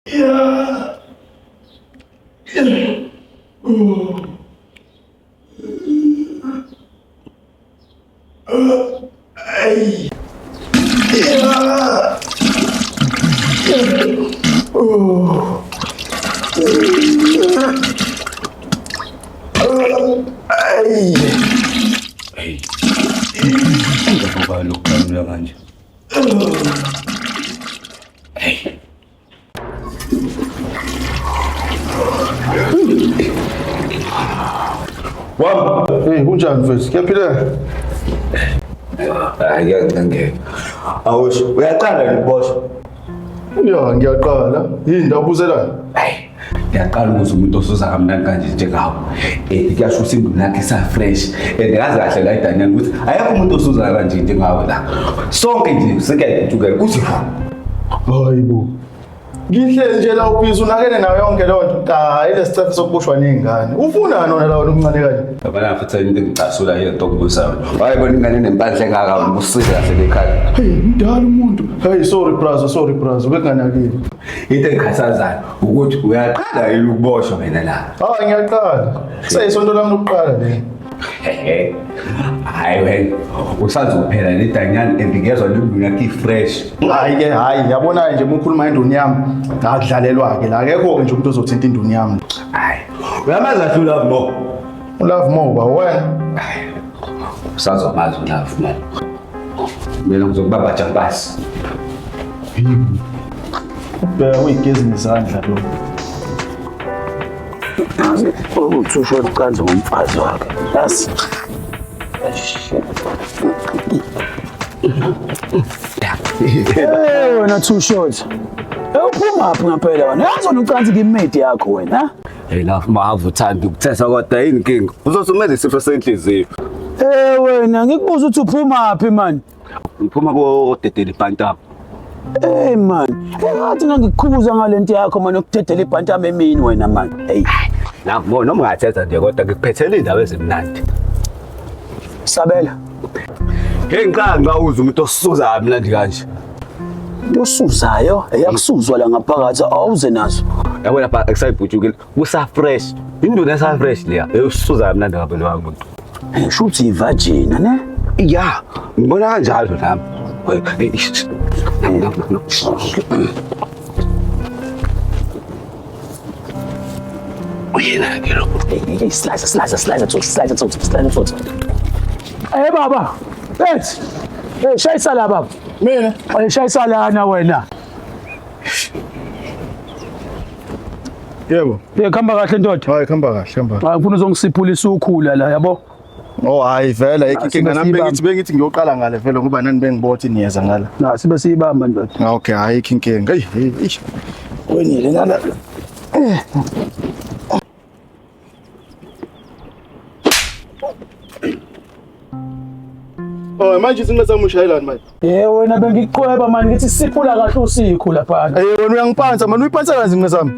Yeah. Ay. Yeah. Oh. Ay. Hey. Ngoba lokhu kanje. Hey. Wam, hey kunjani mfethu? Kuyaphileka? Hayi ngiyangena. Awusho, uyaqala yini ukuboshwa? Ya, ngiyaqala. Yini ndabuzelana? Hayi. Ngiyaqala ukuzwa umuntu osuza kamnandi kanje njengawe. Eh kuyasho ukuthi induna yakhe isa fresh. And ngazi kahle la eDanyana ukuthi ayekho umuntu osuza kanje njengawe la. Sonke nje sike kuthi Hayi bo. Ngihleli nje la ubhizi unakene nayo yonke leyo nto. Hayi lesicefe sokuboshwa ney'ngane. Ufunani wona la wena umncane kanje? Yabona futhi into engicasula yile nto okubuzayo. Hayi bona ingane nempahla engaka wena usile kahle lekhaya. Hey, mdala umuntu. Hey, sorry brazo, sorry brazo, bekunganakile. Into engikhathazayo ukuthi uyaqala yini ukuboshwa wena la. Hayi ngiyaqala. Seyisonto lami lokuqala le. Hayi wena usazophela le danyana and ngezwa lenduna yakho i-fresh. Hayi ke hayi yabona nje uma ukhuluma indoni yami akudlalelwa ke la akekho ke nje umuntu ozothinta indoni yami. Hayi uyamazi kahle uLove Mo. ULove Mo ba wena. Usazomazi uLove Mo. Mina ngizokubamba jampasi. Ubheka uyigezi ngezandla lo. Ukuthi usho ucansi ngomfazi wakhe. Yazi. Hey wena two shots. Uphuma phi ngempela wena? Yazi wena ucansi ngimedi yakho wena. ha? Hey Love Mo ave uthanda ukuthetha kodwa yini inkinga? Uzothumela isifo senhliziyo. Eh wena ngikubuza ukuthi uphuma phi man? Ngiphuma kodedela ibhantama. Hey man, engathi ngangikukhuza ngalento yakho man yokudedela ibhantama emini wena man. Hey, Love Mo noma ungathetha nje kodwa ngikuphethele indaba ezimnandi. Sabela. Hey ngiqala ngawuza umuntu osuza kamnandi kanje. Into osuzayo eyakusuzwa la ngaphakathi awuze nazo. Yabo lapha ekusayibhutshukile kusa fresh. Induna esa fresh leya. Eyosuza kamnandi kabi lo muntu. Shuthi i-vagina ne? Ya, ngibona kanjalo nami. Uyena ke lo. Hey, slice, slice, slice, slice, slice, slice, slice. Hey baba. Hey. Hey, shayisa la baba. Mina Hey, shayisa lana wena. yebo. Hey, khamba kahle ndoda. Hayi khamba kahle, khamba. Hayi ngifuna uzongisiphulisa ukhula la yabo. Oh hayi vele ayikho inkinga nami Sibe bengithi bengithi ngiyoqala ngale vele ngoba nani bengibothi niyeza ngala. Na sibe siyibamba ndoda. Okay ayikho inkinga. Hey hey. eish. Wenile nala. Oh manje izinqe zami ushayelani manje? Ye wena bengikuqweba manje ngithi siphula kahle usikhu lapha. Hey wena uyangipansa manje uyipansa kanzi izinqe zami.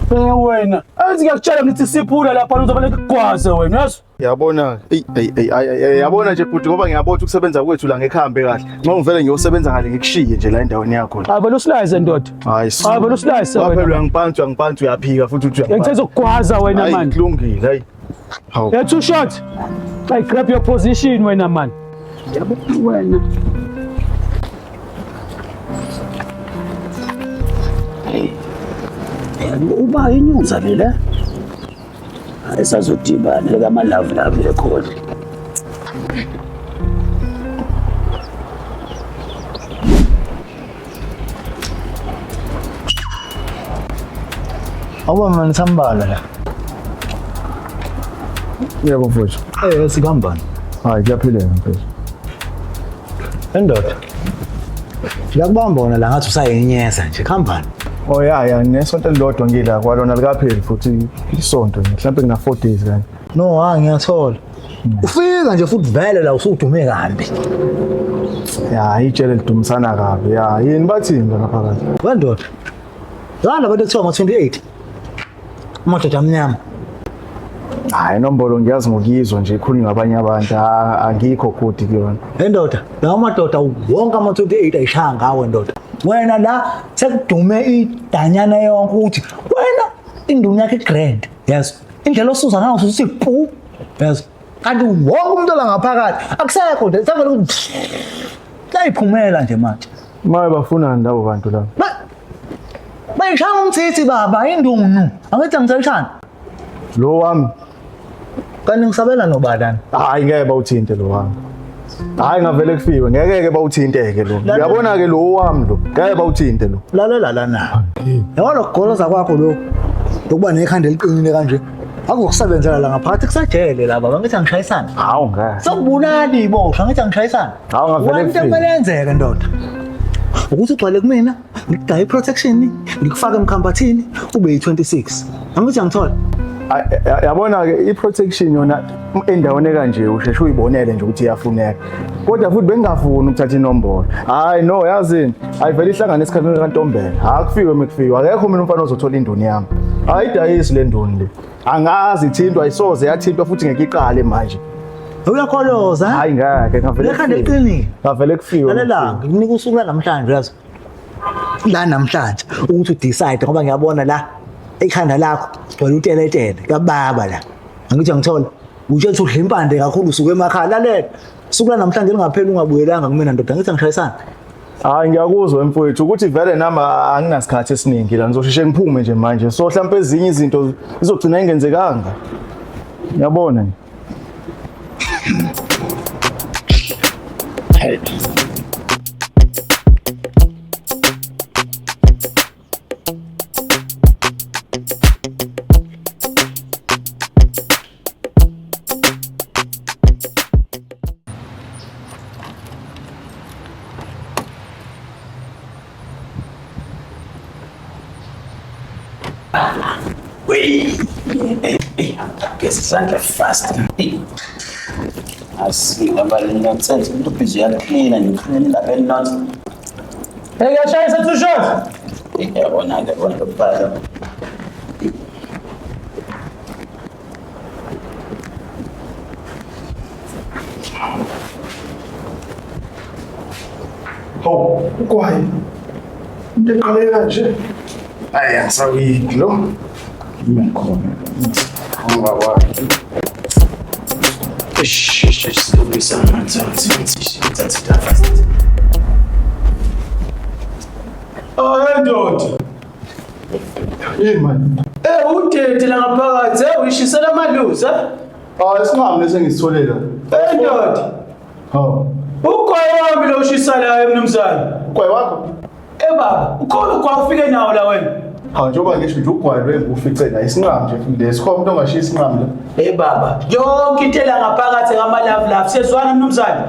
Hey wena, athi ngiyakutshela ngithi siphula lapha uzoba ngikugwaze wena, yazi? Yabona, ey ey ey ay, ay, ay, yabona nje bhuti ngoba ngiyabona ukuthi ukusebenza kwethu la ngekhambe kahle. Nxa ngivele ngiyosebenza ngale ngikushiye nje la endaweni yakho. Hayi vele usilayize ndoda. Hayi. Hayi vele usilayise Phela wena. uyangipansa uyangipansa uyaphika futhi uthi Ngithe uyangipansa. zokugwaza wena Hayi manje. kulungile hayi. Hawu. You're too short. I grab your position wena man. Yabo wena. Hey. Yabo uba inyuza le la. Ayisazodibana kama love love lekhona. Awuba mina nisambala la. Yebo mfowethu. Eh sikuhambani. Hayi kuyaphileka mfowethu. Endoda. Ngiyakubamba wona la ngathi usayenyeza nje kuhambani. Oh ya ya nesonto elilodwa ngila kwalona likapheli futhi isonto nje mhlawumbe ngina 4 days kanje. No ha ngiyathola. Ufika nje futhi vele la usudume kambi. Ya ijele lidumisana kabi. Ya yini bathini la ngaphakathi? Wendoda. Lana abantu kuthiwa ngo-28. Amadoda amnyama. Hayi inombolo ngiyazi ngokuyizwa nje ikhulunywa ngabanye abantu angikho good kuyona. Endoda, lawa madoda wonke ama-28 ayishaya ngawe ndoda. Wena la sekudume idanyana yonke ukuthi wena induna yakhe grand. Yes. Indlela osuza ngayo usuthi pu. Yes. Kanti wonke umuntu ola ngaphakathi akusekho nje sekuvele ukuthi layiphumela nje manje. Maye bafunani labo bantu laba? Bayishaya umthithi baba indunu. Angithi angisayishaya. Lo wami. Kanti ngisabela nobani? Hayi ngeke bawuthinte lo wami. Hayi ngavele kufiwe ngeke ke bawuthinte ke lo. Uyabona ke lo wami lo. Ngeke bawuthinte lo. Lalela lana. Yabo lokugoloza kwakho lokho. Lokuba nekhanda eliqinile kanje. Akuzokusebenzela la ngaphakathi kusajele la baba ngithi angishayisana. Hawu ngeke. Sokubulala iboshwa ngithi angishayisana. Hawu ngavele Into kufiwe. kumele yenzeke ndoda. Ukuthi ugcwale kumina, ngikugaye i-protection, ngikufake emkhambathini, ube yi-26. Angithi angithola. Yabona ke i-protection yona endaweni ekanje usheshe uyibonele nje ukuthi iyafuneka. Kodwa futhi bengingafuni ukuthatha inombolo. Hayi no yazini, ayivele ihlangane esikhathini kaNtombela. Hayi kufiwe mekufiwe. Akekho mina umfana ozothola indoni yami. Ayidayisi le ndoni le. Angazi ithintwa ayisoze yathintwa futhi ngeke iqale manje. Uyakholoza. Hayi ngeke ngavele. Lekhanda kufiwe. eliqinile. Ngavele kufiwe. Lalela, ngikunika usuku lanamhlanje yazi. La namhlanje ukuthi udecide ngoba ngiyabona la ikhanda lakho gcwele uteletele kababa la. Angithi angithola. Utshela ukuthi udla impande kakhulu usuke emakhaya. Lalela. Usuku lanamhlanje lingapheli ungabuyelanga kumina ndoda. Angithi angishayisana. Hayi ngiyakuzwa mfowethu ukuthi vele nami anginasikhathi esiningi la ngizosheshe ngiphume nje manje. So mhlawumbe ezinye izinto zizogcina ingenzekanga. Ngiyabona nje. Geza isandla fast. Asingaba le nonsense umuntu ubhizi uyaklina nje uklina indaba enonsense. Hey, kuyashayisa two shots. Yabona ke bona lo bhala. Hawu, ugwayi. Into eqale kanje. Hayi angisawuyiki lo. Ngime khona. Ungakwazi. Eish, eish, eish, silungisa amanzi, amanzi, amanzi, amanzi, fast. Oh, hey ndoda. Yini manje? Eh, udede la ngaphakathi, eh uyishisela amaluzi, eh? Ah, isinqamu lesi engisitholile. Eh ndoda. Hawu. Ugwayi wami lo ushisalayo mnumzane. Ugwayi wakho? Eh baba, ukhona ugwayi ufike nawo la wena. Hawu njengoba ngisho nje ugwayi lo engiwufice la isinqamu nje futhi lesi khona umuntu ongashiya isinqamu la. Eh baba, yonke into ela ngaphakathi ngama love love. Siyezwana mnumzane?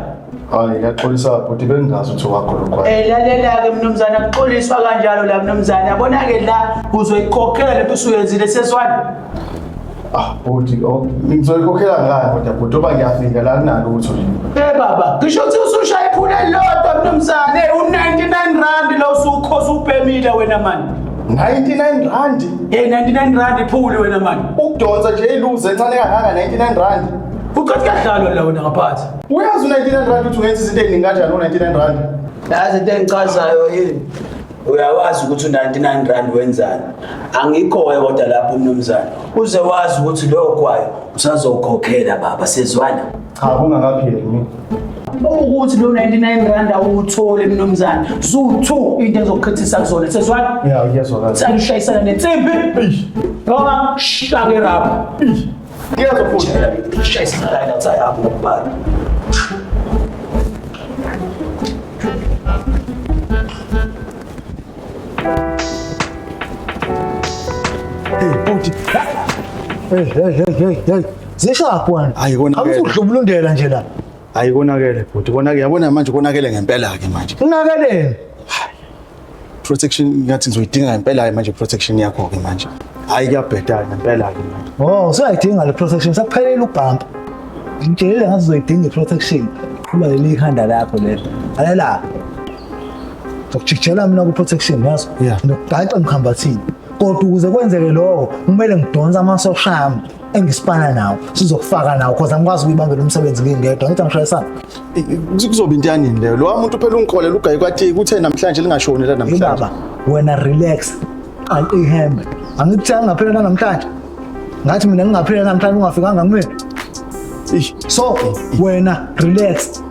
Hayi ngiyaxolisa bhuti bengingazi ukuthi wakho lo gwayi. Eh lalela ke mnumzane, akuxoliswa kanjalo la mnumzane. Yabona ke la uzoyikhokhela lento usuyenzile siyezwana. Ah bhuti, oh ngizoyikhokhela ngani kodwa bhuti oba ngiyafika la kunalutho nje. Eh baba, ngisho ukuthi usushaya iphula elilodwa mnumzane, u99 rand lo usukhosa ubhemile wena mani. 99 rand. Eh 99 rand iphuli wena mani. Ukudonsa nje iluze encane kangaka 99 rand. Ucathi kuyadlalwa la wena ngaphansi. Uyazi u99 rand ukuthi ungenza izinto eziningi kanjani u99 rand? Yazi into engichazayo yini? Uyawazi ukuthi u99 rand wenzani? Angikho kodwa lapho mnumzane. Uze wazi ukuthi lo kwayo usazokhokhela baba sezwana. Cha kungakapheli mina. Ukuthi lo 99 rand awutholi mnumzane. Zu2 into engizokukhethisa kuzona sezwana. Ya kuyezwakala. Sakushayisana nensimbi. Noma shake rap. Kuyezwa futhi. Shayisana la outside apho ngokubhala. Hey bhuti. Hey hey hey hey hey. Zishaphi wena? Hayi, konakele. Awuzudlubulundela nje la. Hayi konakele bhuti, konakele. Yabona manje konakele ngempela ke manje. Unakeleni. Protection ngathi ngizoyidinga ngempela ke manje protection yakho ke manje. Hayi kuyabheda ngempela ke manje. Oh, usuyayidinga le protection. Sekuphelile ubhampa. Ngitshelile ngathi uzoyidinga i-protection. Kuba leli ikhanda lakho lelo. Lalela. Ngizokujikijela mina ku-protection yazo. Yeah. Ngizokugaxa emkhambathini. Kodwa ukuze kwenzeke lokho, kumele ngidonse amasosha ami. Engisipana nawo sizokufaka nawo cause angikwazi ukuyibambela umsebenzi ngingedwa. Ngithi angishayisana. Kuzoba into yanini leyo? Lo muntu phela ungikholela ugayi kwatiki uthe namhlanje lingashoni la namhlanje. Baba, wena relax. Qala ihembe. Angikuthanga ngaphela namhlanje. Ngathi mina ngingaphela namhlanje ungafikanga kumina. So wena relax.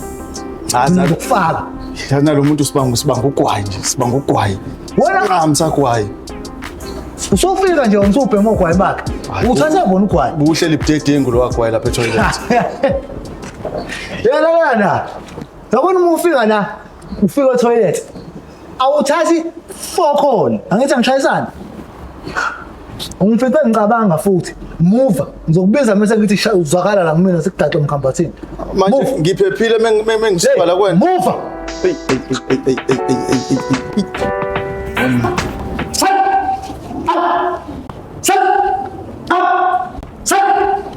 Cha, ngizokufaka. Yazi nalo muntu sibanga ugwayi nje, sibanga ugwayi. Wena ngamsa gwayi. Usufika nje usubhema ugwayi bakhe. Uthatha bona ugwayi. Buhleli budedengu lo wagwayi lapha etoilet. Yena lana. Yabona uma ufika la, ufika etoilet. Awuthathi four call. Angithi angishayisana. Ungifice ngicabanga futhi. Muva ngizokubiza mase ngithi uzwakala la kumina sikugaxe emkhambathini. Manje ngiphephile mengisuka la kwena. Muva. Ey ey ey ey ey ey ey.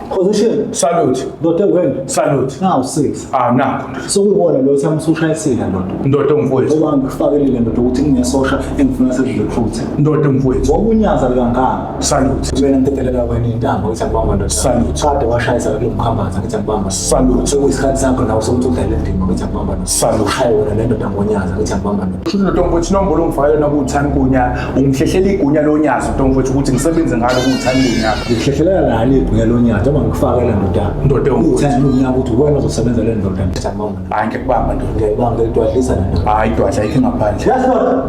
Position. Salute. Ndoda wena. Salute. Now 6. Ah nakho. Sokuyibona lo time usushayisile ndoda. Ndoda mfowethu. Ngoba ngikufakelile ndoda ukuthi nginesosha engifuna sesirecruit. Ndoda mfowethu. Ngoba unyaza kangaka. Salute. Wena ngitetelela wena intambo ngithi angibamba ndoda. Salute. Kade washayisa kulo mkhambathi ngithi angibamba. Salute. Sekuyisikhathi sakho nawe sokuthi udlale indima ngithi angibamba ndoda. Salute. Ushaye wena le ndoda ngonyaza ngithi angibamba ndoda. Ndoda mfowethu inombolo ongifakele nakuthani kunyaka. Ungihlehlela igunya lonyazi ndoda mfowethu ukuthi ngisebenze ngalo kuthani kunyaka. Ngikuhlehlela nalo igunya lonyazi njengoba ngikufakela ndoda. Ndoda mfowethu. Uthani unyaka ukuthi wena ozosebenza le ndoda ngithi angibamba ndoda. Hayi ngiyakubamba ndoda. Ngiyayibamba le dwadlisa le ndoda. Hayi dwadla ayikho ngaphandle. Yes ndoda.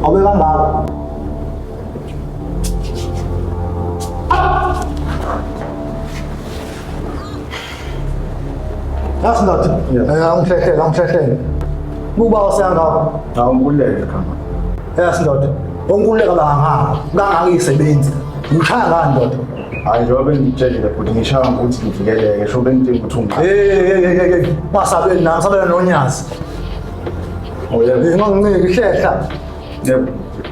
Awube kangaka. Yazi ndoda. Angihlehlele, angihlehlele. Kuba useyangakho. Hawu ngikuleke khama. Yazi ndoda. Onkululeka kangaka, kangangisebenzi. Ngishaya ngani ndoda? Hayi njengoba bengikutshelile futhi ngishaya ngokuthi ngivikeleke, sho bengidinga ukuthi ungiqhaze. Hey hey hey hey. Basabeli nami, sabela nonyazi. Oh yebo. Nginganginiki hlehla. Yebo.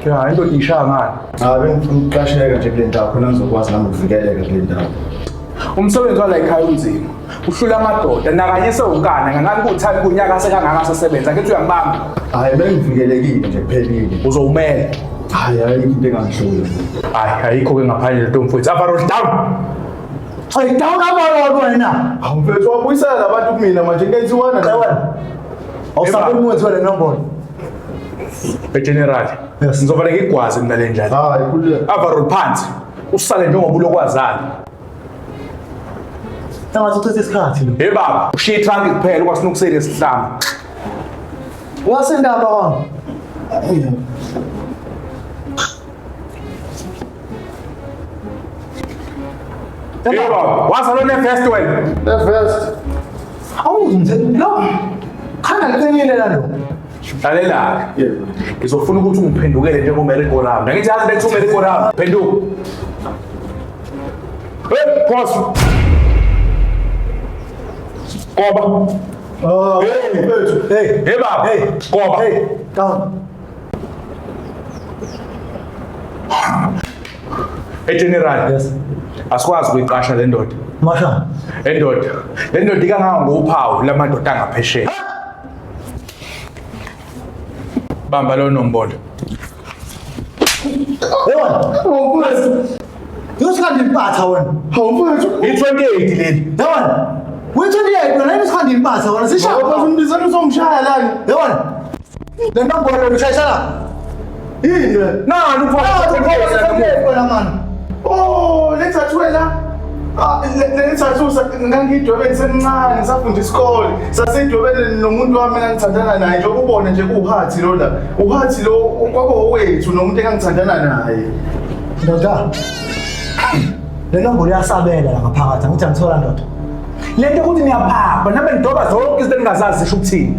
Ya indoda ishaya ngani? Hayi bengifuna ukuqasheka nje kule ndawo khona ngizokwazi nami ukuvikeleka kule ndawo. Umsebenzi wala ekhaya unzima. Uhlula amadoda nakanye sewunkana ngangani kuthani kunyaka sekangaka sesebenza ngithi uyangibamba. Hayi bengivikelekile nje kuphelile. Uzowumela. Hayi ayikho into engangihlula. Hayi ayikho ke ngaphandle nto mfowethu. Overall down. Hayi down overall wena. Hawu mfethu wabuyisela labantu kumina manje ngenziwana Cha wena. Awusaboni umuthi wale nombolo. General. Yes. Ngizovale ngigwaze mina le ndlela. Hayi khululeka. Overall phansi. Usale njengoba ulokwazana. Engathi uchitha isikhathi lo. Hey baba, ushiye itrunk kuphela kwasinukusele isihlama. Wasindaba kwami. Hey baba, wazalwa ne-vest wena. Le vest. Awuzumthetho lo. Khanda liqinile la lo. Lalela. Yebo. Ngizofuna ukuthi ungiphendukele njengo-merry-go-round. Angithi yazi lethu merry-go-round. Phenduka. Hey, pause. Koba. Oh, Hey, Mfethu. hey. Hey baba. Hey. Koba. Hey, down. Hey General. Yes. Asikwazi ukuyiqasha le ndoda. Masha. Le ndoda. Le ndoda ikangaka ngophawu lamadoda angaphesheya. Bamba lo nombolo. Hey wena. Usikhanda impatha wena. Hawu mfethu. I-28 leli. Hey wena. Uyi-28 wena yini usikhanda impatha wena sishaya. Hawu mfethu uzongishaya lani. Hey wena. Le nombolo ushayisana. Yini le? Nani uphawu? Wena man. Oh, le tattoo la. Ah, le tattoo ngangiyidwebe ngisemncane ngisafunda isikole. Sasidwebele nomuntu wami engangithandana naye njengoba ubone nje kuwuhathi lo la. Uhathi lo kwakowethu nomuntu engangithandana naye. Ndoda. Le nombolo iyasabela la ngaphakathi angithi angithola ndoda. Le nto ukuthi niyaphapha nami nidoba zonke izinto engingazazi zisho ukuthini.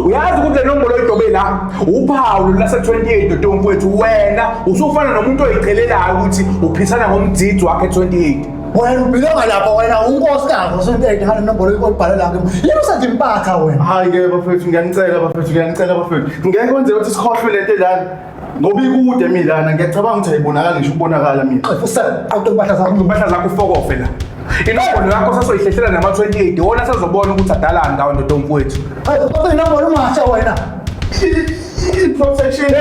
Uyazi ukuthi le nombolo oyidobe la uphawu lase-28 ndoda mfowethu wena usufana nomuntu oyichelelayo ukuthi uphisana ngomdzidzi wakhe 28. Wena ubhilonga lapha wena unkosikazi osenteke ngale nombolo oyibhale la kimi. Yini usenza impatha wena? Hayi ke bafethu ngiyanicela bafethu ngiyanicela bafethu. Ngeke kwenzeke ukuthi sikhohlwe lento lana. Ngoba ikude milana ngiyacabanga ukuthi ayibonakali ngisho ukubonakala mina. Awuqoqa impahla zakho. Impahla zakho ufokofe la. Inombolo yakho sasoyihlehlela nama-28 wona sazobona ukuthi adalani ngawo ndoda mfowethu. Hayi uqoqa inombolo ungasha wena. I-protection.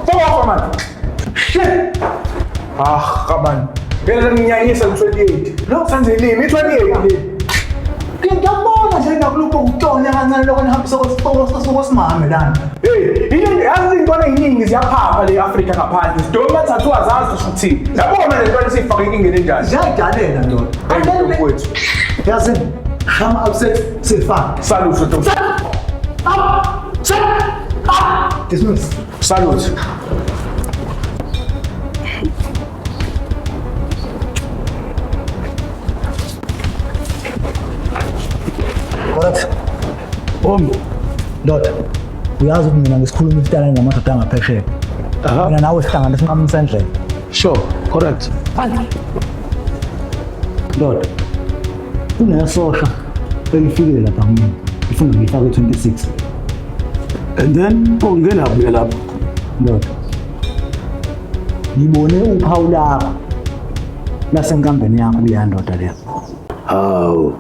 Fokofa man. Shit. Ah, man. Phela nginyanyisa ku-28. No. Senze ilimi i-28 le. Ngiyabona nje nakulokhu ukutonya kancane lokho nihambisa kosimame lana. Hey, ile yazi iy'ntwana ey'ningi ziyaphapha le Afrika ngaphandle. Zidoma thathu azazi kusho ukuthini. Yabona le ntwana isifake inkingeni enjani. Ziyayidalela ndoda. Hey, mfowethu. Yazi shama upset sifana. Salute Ntombi. Up! Set! Up! Dismiss. Salute. Correct. Ndoda, uyazi ukuthi mina ngisikhuluma isitalane namadoda angaphesheya. Mina nawe sihlangane sinqamisa endlela. Sure, correct. Ndoda, kunesosha elifikile lapha kumina. Ifuna ngifake 26. And then ungena mina lapho. Ndoda, ngibone uphawu lakho lasenkambeni yakho kuleya ndoda leya. Hawu.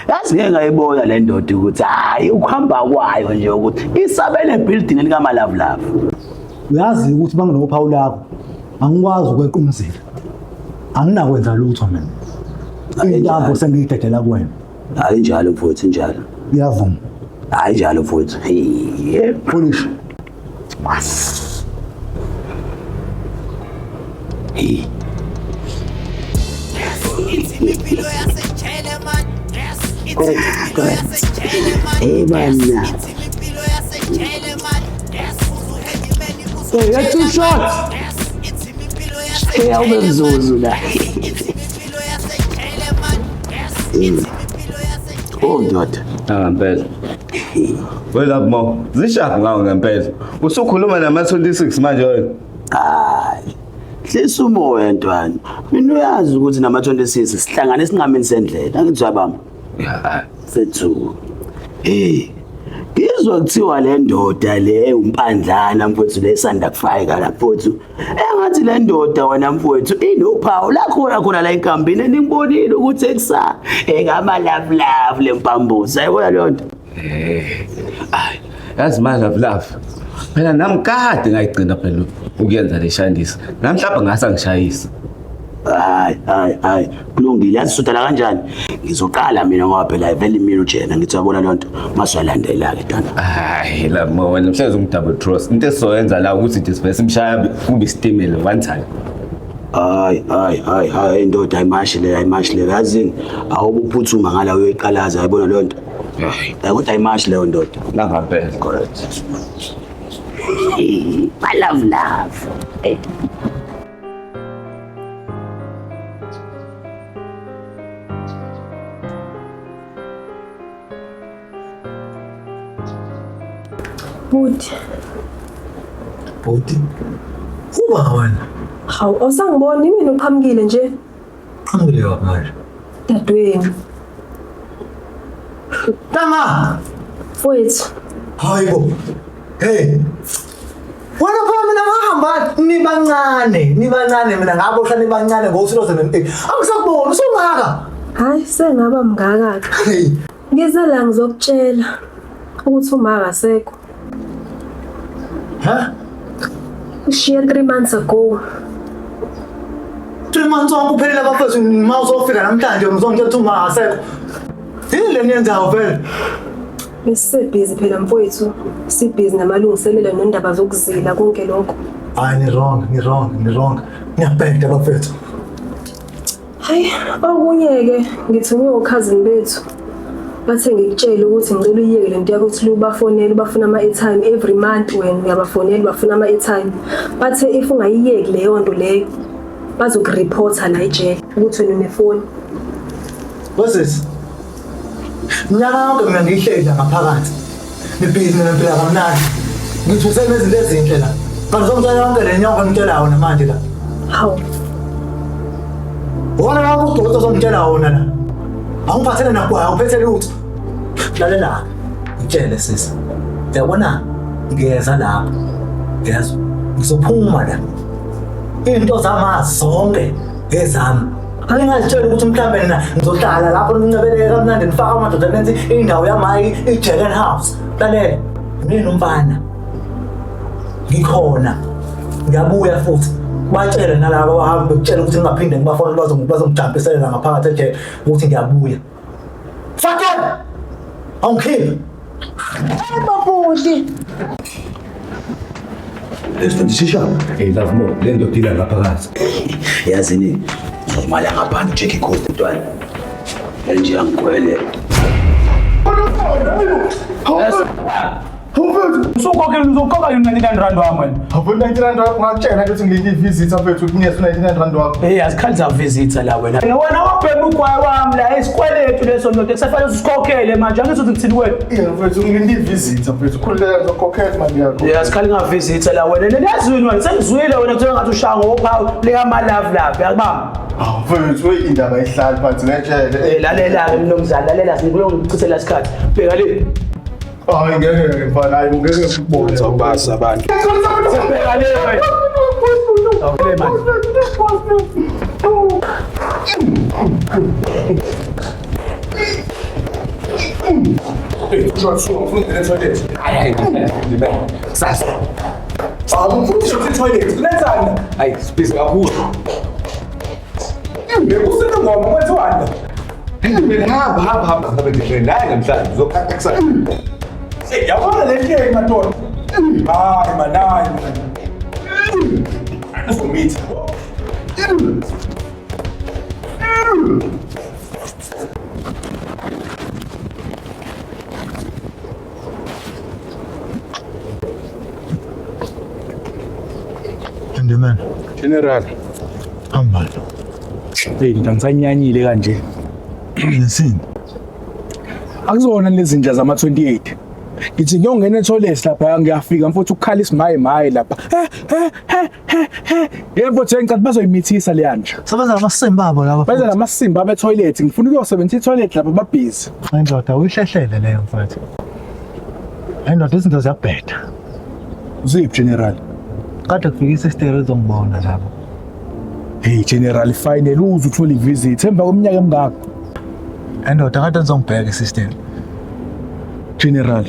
Yazi ngeke ngayibona le ndoda ukuthi hayi ukuhamba kwayo nje ukuthi isabele building likaMalavu lavu. Uyazi ukuthi banginophawu lakho angikwazi ukweqa umzila. Anginakwenza lutho mina. Intambo sengiyidedela kuwena. Hayi njalo mfowethu njalo. Uyavuma. Hayi njalo mfowethu. Hey. Polish. Hey. Hey man. Hey, you're too short. Hey, awube mzuzu la. Oh ndoda. Ah ngempela. Wena Mo, zishaphi ngawo ngempela. Usukhuluma nama-26 manje wena. Hayi. Hlisa umoya ntwana. Mina uyazi ukuthi nama-26 sihlangane esinqameni sendlela. Angithi uyabamba. Ya. Sethu. Hey. Ngizwa kuthiwa le ndoda le umpandlana mfowethu lesanda kufika la mfowethu. Engathi le ndoda wena mfowethu inophawu lakhona khona la enkambini ningibonile ukuthi ekusa engama love love lempambuso. Ayibona leyo nto. Eh. Ay, yazi ma love love. Phela nami kade ngayigcina phela ukuyenza le shandisa. Nami mhlawumbe ngase ngishayisa. Hayi hayi hayi kulungile yazi sodala kanjani ngizoqala mina ngoba phela vele imini ujena ngithi uyabona leyo nto masiyalandela ke ntwana. Hayi la mo wena mhlawumbe ungi-double cross. Into esizoyenza la ukuthi nje sivele simshaya kube isitimela one time. Hayi hayi hayi hayi indoda ayimashi le ayimashi le yazini awubuphuthuma ngala uyoyiqalaza ayibona leyo nto. Hayi, Hayi kodwa ayimashi leyo ndoda. nangampela. Correct. I love love. Hey. Bhuti, Bhuti. Uba wena. hawu awusangiboni mina uqhamukile nje Qhamukile waphi manje? dadewenu. Tanga! Mfowethu, Hayibo. Hey. Wena phela mina ngahamba nibancane, nibancane mina ngaboshwa nibancane ngo-2008. Angisakuboni usungaka. hayi sengaba mngaka-ke. Hey. Ngize la ngizokutshela ukuthi uma akasekho. Ha? Ushiye 3 months ago. 3 months wonke uphelile abafethu uma uzofika namhlanje ngizongitshela ukuthi uma akasekho. Yini le niyenzayo vele? Besisebhizi phela mfowethu, sibhizi namalungiselelo nendaba zokuzila konke lokho. Hayi ni wrong, ni wrong, ni wrong. Ngiyabheda bafethu. Hayi, okunye-ke ngithunywe okhazini bethu. Bathe ngikutshele ukuthi ngicela uyiyeke lento yakho ukuthi ubafonele ubafuna ama-airtime every month wena uyabafonela ubafuna ama-airtime. Bathe if ungayiyeki leyo nto leyo bazokuripotha la ejele ukuthi wena unefoni. Wesisi. Minyaka yonke mina ngiyihleli la ngaphakathi. Nibhizi mina ngiphila kamnandi. Ngithuse nezinto ezinhle la. Kanti uzongitshela yonke le nyongo engitshela yona manje la. Hawu, Wona la udokotela ozongitshela wona la. Awungiphathele nagwayi, awuphethe lutho. Lalela, ngitshele sisi. Uyabona ngiyeza lapho. Ngiyezwa. Ngizophuma la. Into zami zonke ngezami. Angingazitsheli ukuthi mhlambe nina ngizohlala lapho nincebeleke kamnandi nifake amadoda nenze indawo yamayi i-Jacken House. Lalela, mina umfana. Ngikhona. Ngiyabuya futhi. Batshele nalaba abahambe bekutshela ukuthi ngingaphinde ngibafonele bazongijampiselela ngaphakathi ejele ukuthi ngiyabuya. Fuck! Awungikhiphi. Babuti. Lesifundisisha. Hey love more, le ndoda ila ngaphakathi. Yazini ngizomala ngaphandle check i-code mntwana. Nje angikhwele. Usukhokhela uzokhokha yona 99 rand wami wena. Hawu 99 rand ngakutshela ukuthi ngilinde i-visitor mfethu kunikeza u-99 rand wakho. Hey, azikhali zavisitha la wena. Wena wabhema ugwayi wami la isikweletu leso ndoda kusafanele usikhokhele manje angithi uthi ngithini kuwena. Yeah mfethu ngilinde i-visitor mfethu khululeka ngizokhokhela imali yakho. Yeah, asikhali ngavisitha la wena. Niyazwini wena sengizwile wena kuthiwa ngathi ushaya ngophawu lika ma love love yakubamba. Hawu mfethu hey indaba ihlali phansi ngetshele. Eh lalela ke mnumzane lalela sikulo ngikuchithela isikhathi. Bheka le. Hayi ngeke mfana hayi ngeke ukubone. Uzobasa abantu. Bheka le wena. Awule manje. Sasa. Hawu mfundisi uthi toilet. Kulenzani? Hayi, sibhizi kakhulu. Bekusele ngoma kwethiwani? Mina hamba hamba hamba ngabe ngisho naye namhlanje uzophatha kusasa. Yabona le nto yenu madoda. Hayi man, hayi man. Uzomitha. Handyman, General. hamba lo. Hey, ngisanyanyile kanje. Nesini. Akuzona lezi zinja zama 28. Ngithi ngiyongena etoilet lapha ngiyafika mfowethu ukukhala isimaye maye lapha. He he he he he. Yebo mfowethu ngicathi bazoyimithisa le yanje. Sebenza namasimba abo laba. Benza namasimba abe toilet ngifuna ukuyosebenzisa itoilet lapha babhizi. Indoda uyihlehlele leyo mfethu. Indoda izinto ziyabheda. Ziphi General? Kade kufika isister ezongibona lapho. Hey General final uze uthole ivisit emva kweminyaka emingaka. Indoda kade ngizongibheka isister. General.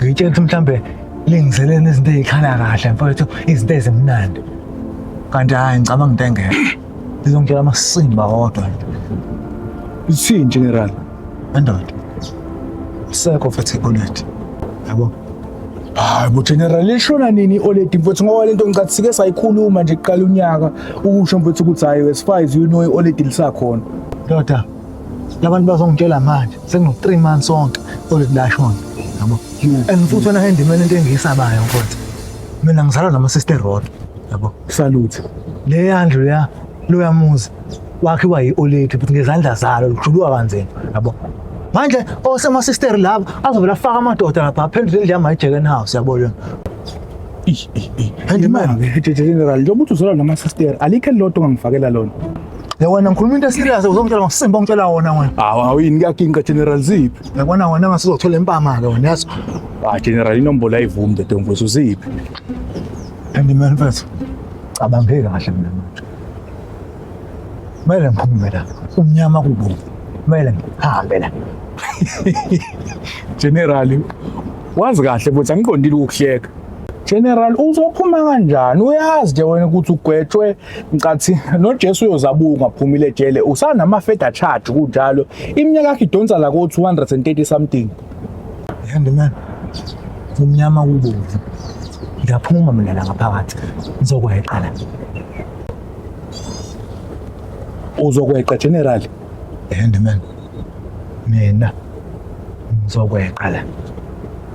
Ngitshela ukuthi mhlambe lingizeleni izinto ezikhala kahle mfethu, izinto ezimnandi. Kanti hayi ngicabanga into engekho. Lizongitshela amasimba wodwa nje. Uthini General? Indoda. Sekho mfethu i-oledi. Yabo. Hayi bo General lishona nini i-oledi mfowethu ngoba lento ngicathi sike sayikhuluma nje kuqala unyaka ukusho mfowethu ukuthi hayi as far as you know i-oledi lisakhona. Ndoda, labantu bazongitshela manje sekuno 3 months wonke oledi lashona. Yabo. And futhi wena handyman into engiyisabayo mfowethu. Mina ngizalwa nama sister road. Yabo. Salute. Le yandlu ya loya muzi wakhiwa yi-oledi futhi ngezandla zalo lijuluka kanzima. Yabo. Manje osema sister laba azovela afaka amadoda lapha aphendule indlu yami ayijeken house yabo lena. Handyman General njengoba uthi uzalwa nama sister alikho elilodwa ongangifakela lona. Le wena ngikhuluma into eserious uzongitshela ngosimba ongitshela wona wena. Hawu awuyini kuyakinqa General ziphi? Yabona wena ngasizothola impama ke wena yazi. Ah General inombolo ayivumi ndoda mfowethu ziphi? Handyman mfethu. Cabangeke kahle mina manje. Kumele ngiphume la. Umnyama kubomvu. Kumele ngihambe la. General wazi kahle futhi angiqondile ukuhleka. General uzophuma kanjani? Uyazi nje wena ukuthi ugwetshwe ngicathi noJesu uyozabuka ungaphumile ejele usanama further charge kunjalo. Iminyaka yakhe idonsa la ko 230 something. Handyman. Umnyama kubomvu. Ngiyaphuma mina la ngaphakathi. Ngizokweqa la. Uzokweqa General. Handyman. Mina ngizokweqa la.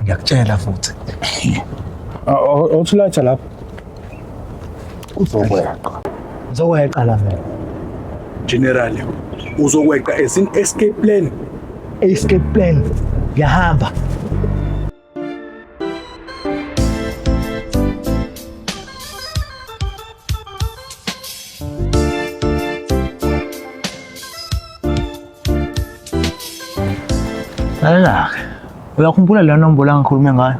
Ngiyakutshela futhi. Awuthi latha lapha. Uzokweqa. Ngizokweqa la mina. General uzokweqa as in escape plan. Escape plan. Ngiyahamba. Lalela-ke, uyakhumbula leyo nombolo angikhulume ngayo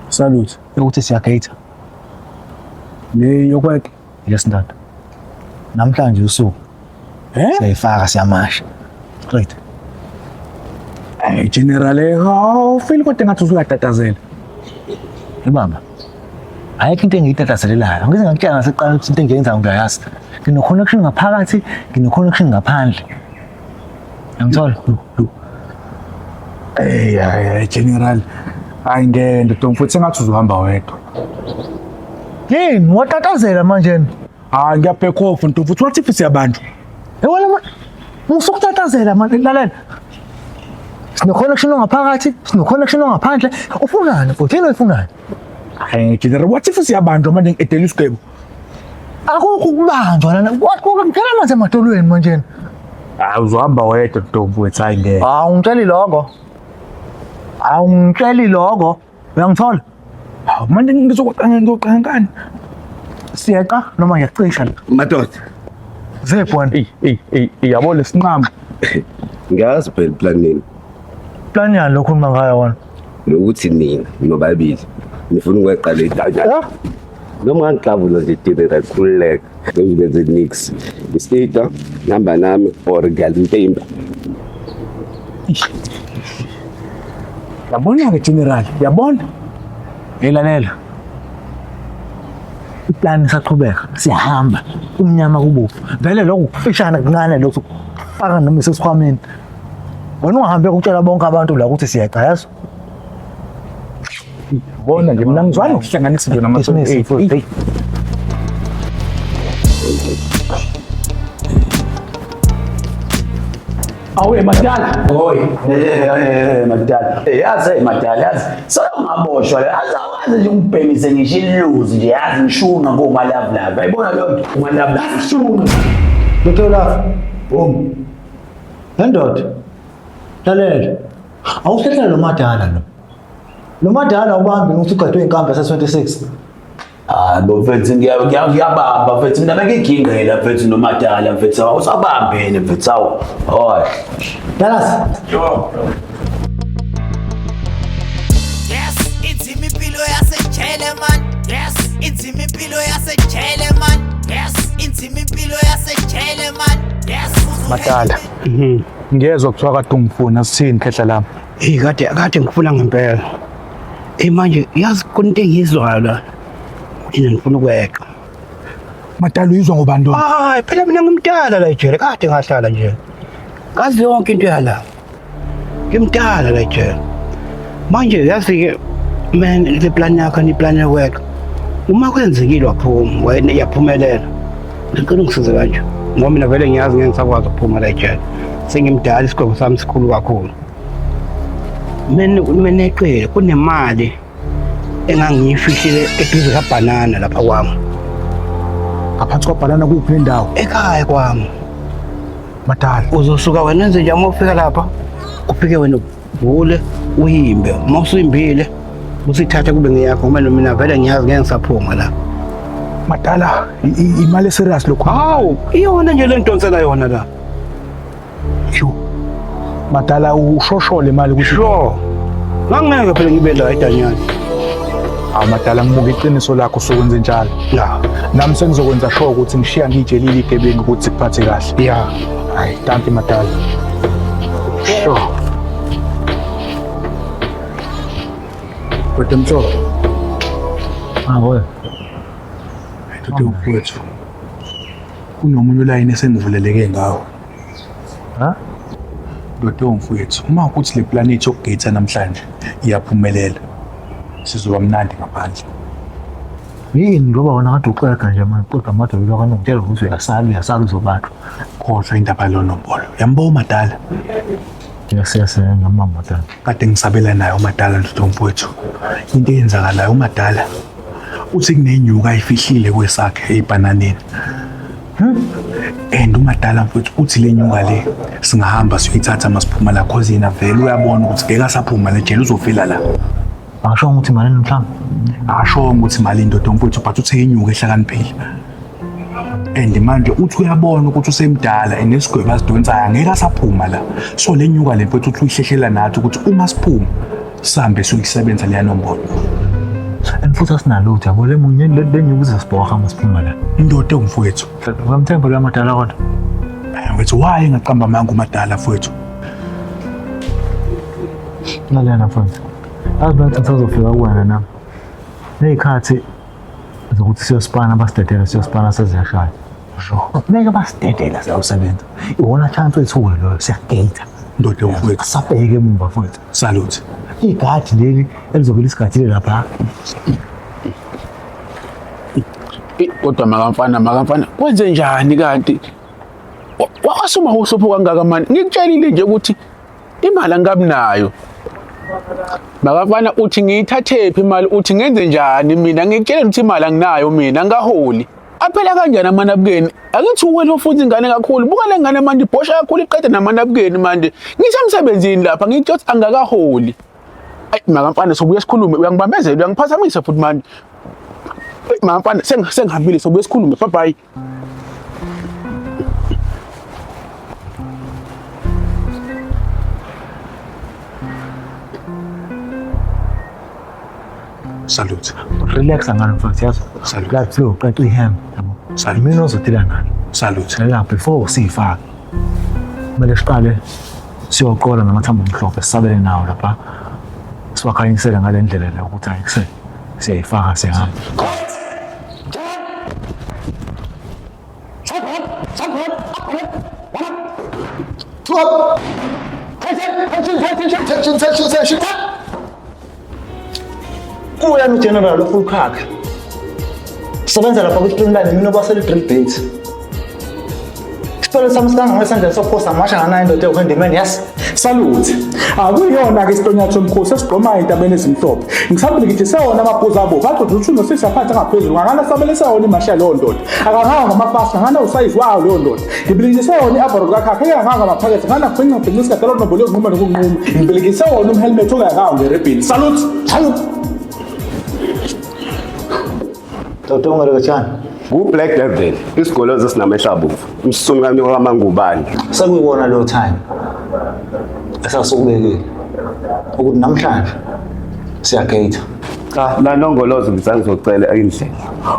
Salute. yokuthi siyageyitha? Le yokweqa. Yes ndoda. Namhlanje usuku Eh? siyayifaka siyamasha. Straight. Hey General, awufili kodwa engathi usuyatatazela. Ibamba. Ayikho into engiyitatazelelayo. Ngize ngakutshela ngaseqala ukuthi into engiyenzayo ngiyayazi. Ngino-connection ngaphakathi, ngino-connection ngaphandle. Uyangithola? Hey, hayi, hayi, General. Hayi ngeke ndoda mfowethu sengathi uzohamba wedwa. Yini watatazela manje? Hayi ngiyaback off nto mfowethu what if siyabanjwa? Ewena ma musukutatazela manje lalela. Sino connection ongaphakathi, sino connection ongaphandle. Ufunani futhi? Yini oyifunayo? Hayi General what if siyabanjwa manje ngedela isigwebo? Akukho ukubanjwa lana. Ngena amanzi emadolweni manje. Hayi uzohamba wedwa nto mfowethu hayi ngeke. Awungitsheli lokho. Awungitsheli lokho. Uyangithola? Hawu manje ngizokuqanga ngizoqanga ngani? Siyeqa noma ngiyacisha la. Madoda. Zephi wena? Ey ey ey yabo lesinqamu. Ngiyazi phela plan nini. Plan yani lokhu uma ngayo wena? Nokuthi nina nobabili nifuna ukweqa le danyana. Noma ngangixabula nje General khululeka. Ngizenze nix. Isita nihamba nami or ngiyalimpimba. Yabona ke General, yabona? Elalela. Iplani isaqhubeka, siyahamba. Umnyama kubovu. Vele lokhu kufishana kuncane lokhu kufaka noma isesikhwameni. Wena ungahambe ukutshela bonke abantu la ukuthi siyeqa yazi. Bona nje mina ngizwani ukuhlanganisa nje nama Dismiss futhi. Hey. Awe madala. Oy, eh madala. Eh yazi eh madala yazi. Sewungaboshwa le. Yazi awazi nje ungibhemise ngisho iluzi nje yazi ngishunqa ngoma love love. Ayibona leyo nto uma love love shunqa. Dr. Love. Boom. Lendoda. Lalela. Awuhlehlela lo madala lo. Lo madala ubambi ukuthi ugadwe inkambi yase 26. Hayi bo mfethu ngiyabamba mfethu mina bengigingqela mfethu nomadala mfethu awusabambene mfethu awu. Hoy. Dallas. Yes, inzima impilo yasejele man. Yes, inzima impilo yasejele man. Yes, inzima impilo yasejele man. Yes. Madala. Ngiyezwa kuthiwa kade ungifuna sithini khehla lami. Hey kade kade ngifuna ngempela. Hey manje yazi khona into engiyizwayo la. Ukuthi ngifuna ukweqa. Madala uyizwa ngobani lo? Hayi phela mina ngimdala la ejele kade ngahlala nje. Ngazi yonke into yala. Ngimdala la ejele. Manje yazi ke man le plan yakho ni plan yokweqa. Uma kwenzekile waphuma wena iyaphumelela. Ngicela ungisize kanje. Ngoba mina vele ngiyazi ngeke ngisakwazi ukuphuma la ejele. Sengimdala isigwebo sami sikhulu kakhulu. Mina mina eqile kunemali engangiyifihlile eduze kabhanana lapha kwami. Ngaphansi kwabhanana kuphi nendawo? Ekhaya kwami. Madala. Uzosuka wena enze nje uma ufika lapha ufike wena uvule uyimbe. Uma usuyimbile usithathe kube ngeyakho ngoba mina vele ngiyazi ngeke ngisaphuma la. Madala imali eserious lokho. Hawu, iyona nje le ngidonsela yona la. Yo. Madala ushoshole imali ukuthi Sure. Ngangeke phela ngibe la edanyana. Hawu madala ngibuka iqiniso lakho sokwenze njalo. Ya. Nami sengizokwenza sure ukuthi ngishiya ngiyitshelile igebengu ukuthi sikuphathe kahle. Ya. Hayi, danki madala. Sure. Kodwa mhlobo, Ah boy. ndoda mfowethu. Kunomunye ulayini esengivuleleke ngawo. Ha? Ndoda mfowethu, uma ukuthi le planet yokugate namhlanje iyaphumelela, sizoba mnandi ngaphandle. Yini ngoba wena kade uxega nje manje kodwa amadolo akho ngitshela ukuthi uyasala uyasala uzobanjwa. Khohlwa indaba yalo nombolo. Uyambo umadala. Yes yes ngama madala. Kade ngisabela naye umadala ndoda mfowethu. Into eyenzakalayo umadala uthi kunenyuka ayifihlile kwesakhe ebhananeni. And umadala mfowethu uthi le nyuka le singahamba siyoyithatha masiphuma la cause yena vele uyabona ukuthi ngeke asaphuma le jele uzofela la. Akasho ukuthi malini mhlawumbe. Akasho ukuthi malini ndoda mfowethu but uthe inyuka ehlakaniphile. And manje uthi uyabona ukuthi usemdala and nesigwebo asidonsayo angeke asaphuma la. So le nyuka le mfowethu uthi uyihlehlela nathi ukuthi uma siphuma sihambe siyoyisebenza leya nombolo. And futhi asinalutho yabo le munye le nyuka izosibhoha masiphuma la. Indoda engumfowethu. Uyamthemba lo madala kodwa. Mfowethu why engaqamba amanga umadala mfowethu? Lalela mfowethu. Yazi bathi ngisazofika kuwena nami. Nezikhathi Zokuthi siyosipana basidedele siyosipana seziyashaya. Ngeke basidedele siyosebenza. Iwona chance wethu loyo siyagate. Ndoda mfowethu. Asabheke emumva mfowethu. Salute. Igadi leli elizobe lisigadile lapha. Kodwa makamfana makamfana kwenze njani kanti? Wasuma uhlupho kangaka mani? Ngikutshelile nje ukuthi imali angikabi nayo. Makafana uthi ngiyithathephi imali uthi ngenze njani mina ngikutshela ukuthi imali anginayo mina angikaholi. Aphela kanjani amanabukeni? Akithi uwena ofunza ingane kakhulu. Buka le ngane manje ibhosha kakhulu iqede namanabukeni manje. Ngisemsebenzini lapha ngikutshela ukuthi angakaholi. Ayi makamfana sobuye sikhulume uyangibambezela uyangiphazamisa futhi manje. Makamfana sengihambile sobuye sikhulume bye bye. Salute. Relax ngalo mfowethu yazi. Salute. La flow qeqa ihembe yabo. Salute. Mina ozodila nalo. Salute. La before siyifaka. Kumele siqale siyoqola namathambo omhlophe sisabele nawo lapha. Siwakhanyisele ngale ndlela le ukuthi ayikuse siyayifaka siyahamba. Kuyani uGeneral ofull khakha. Sebenza lapha kwi-streamline mina obasela i-drill bit. Isitolo sami sikangangesandla sokuphosa amasha nganayo indoda ewuhandyman yes. Salute. Akuyona-ke isitonyatho somkhosi esigqomayo entabeni ezimhlophe. Ngisambile ngithi sewona amaphuzu abovu agcotha ukuthi unosisi aphathe ngaphezulu ngangana sabele sewona imashi yaleyo ndoda. Akanganga ngamafasi ngangana usayizi wayo leyo ndoda. Ngibilikise wona i-avaro kakhakha enganganga amaphakethe ngana bhinca bhinca isikadala nombolo yokunquma nokunquma. Ngibilikise wona umhelmet ongakawo ngerebhini. Salute. Salute. Dr. Ungalokotshana. Ku-Black Devil, isigolozi esinamehlo abovu, umsunu kami wamangubane. Sekuyiwona leyo time esasukubekile ukuthi namhlanje siyagate. Cha, la nongolozo ngisangizocela indlela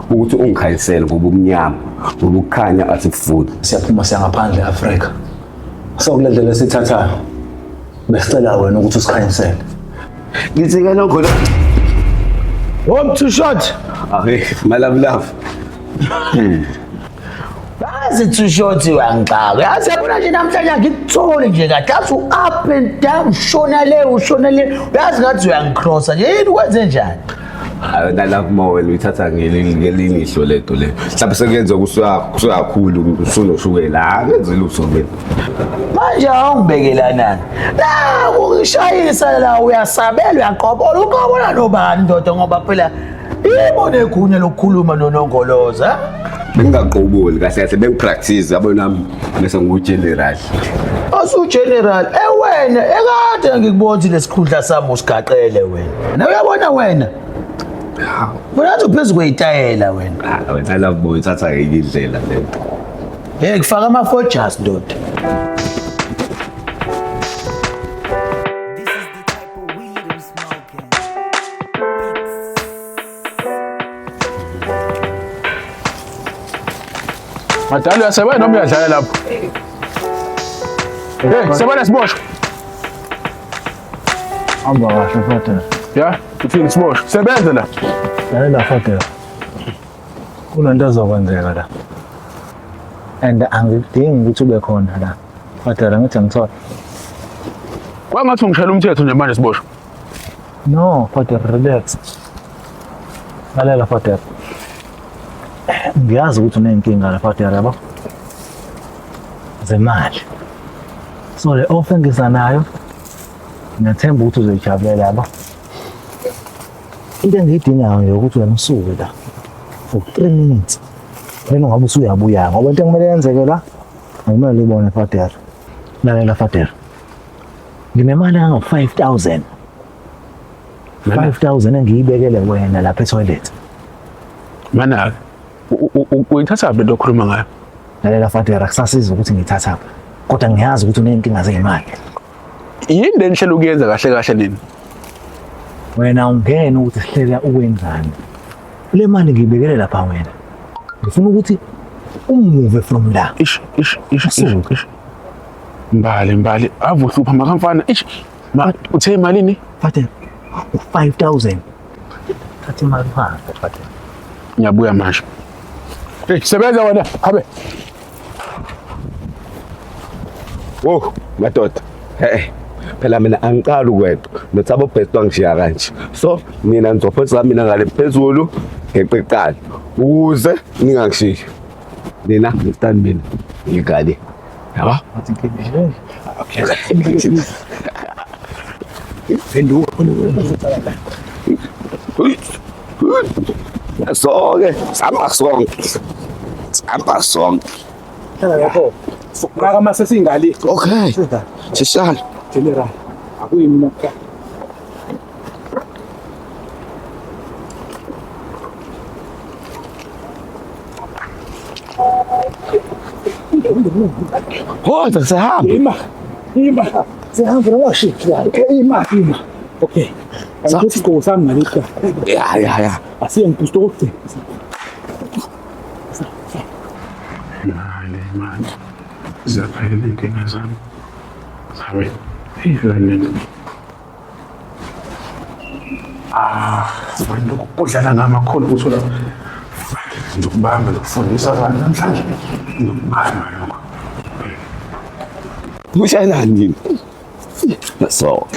ukuthi ungikhanyisele ngoba umnyama, ngoba ukukhanya asikufuni. Siyaphuma siya ngaphandle e-Afrika. So kule ndlela esithathayo besicela wena ukuthi usikhanyisele. Ngithi ke nongolo. Home too short. Ahe, my love love. Yazi too short uyangixaka. Yazi yabona nje namhlanje angikutholi nje kahle. Yazi u-up and down ushona le ushona le. Uyazi ngathi uyangicrossa nje. Yini kwenze njani? Hayi na love more wena uyithatha ngelinye ihlo lento le. Mhlawumbe sekuyenza kusuyakhulu usunoshukela. Akenzi lutho mina. Manje awungibekelanani. La ungishayisa la uyasabela uyaqobola uqobola nobani ndoda ngoba phela yebo negunya lokukhuluma nonongoloza. Bengingaqoboli kahle kahle bengipractice yabo nami bese ngiwu-general. Asu-general ewena ekade ngikubona ukuthi lesikhundla sami usigaqele wena. Na uyabona wena? Wena athi uphezu kweyitayela wena. Ah, wena love boy uthatha ngenye indlela lento. Hey kufaka ama-forgers ndoda. Madala uyasebenza noma uyadlala lapho? Hey, sebenza siboshwe. Hamba kahle Fadela. Ya, uthini siboshwe. Sebenza la. Lalela Fadela. Kunento ezokwenzeka la. And angikudingi ukuthi ube khona la. Fadela ngithi angithola. Kwangathi ungishayela umthetho nje manje siboshwe. No, Fadela relax. Lalela Fadela. Ngiyazi ukuthi unenkinga la Fadela yabo. Zemali. So le offer engiza nayo ngiyathemba ukuthi uzoyijabulela yabo. Into engiyidingayo nje ukuthi wena usuke la for 3 minutes. Then ungabe usuyabuya ngoba into ekumele yenzeke la akumele ubone Fadela. Lalela Fadela. Nginemali engango 5000. 5000 engiyibekele wena lapha etoilet. Mana uyithatha phi lento okhuluma ngayo? Lalela Fadela kusasiza ukuthi ngiyithathaphi. Kodwa ngiyazi ukuthi uney'nkinga zey'mali. Yini le nihlela ukuyenza kahle kahle nini? Wena ungene ukuthi sihlela ukwenzani. Le mali ngiyibekele lapha wena. Ngifuna ukuthi umuve from la. Ish ish ish ish ish. Mbali mbali avuhlupha makamfana ish. Ma uthe imalini? Fadela u5000. Thatha imali uhambe Fadela. Ngiyabuya manje. Hey, sebenza wena, habe. Wo, madoda. Eh, phela mina angiqali ukweqa. Nothabo best wangishiya kanje. So, mina ngizophosa mina ngale phezulu ngeqe kuqala. Ukuze ningangishiyi. Nina ngistand mina. Ngigale. Yabo? Sonke, sihamba sonke. Sihamba sonke. Hlala lapho. Maka mase singali. Okay. Sishalo. General. Akuyi mina kuqala. Hoza sihambe. Ima. Ima. Sihambe noma shit la. Okay, ima, ima. Okay. Angikho isigqoko sami ngalesi. Ya ya ya. Asiye ngibhusta okugcina. Imali, imali. Ziyaphela iy'nkinga zami. Sabe, ey'lwaneni. Ah, manje lokhu kudlala ngamakhulu uthola ngizokubamba ngizokufundisa abantu namhlanje. Ngizokubamba lokho. Ushayelani nini? So.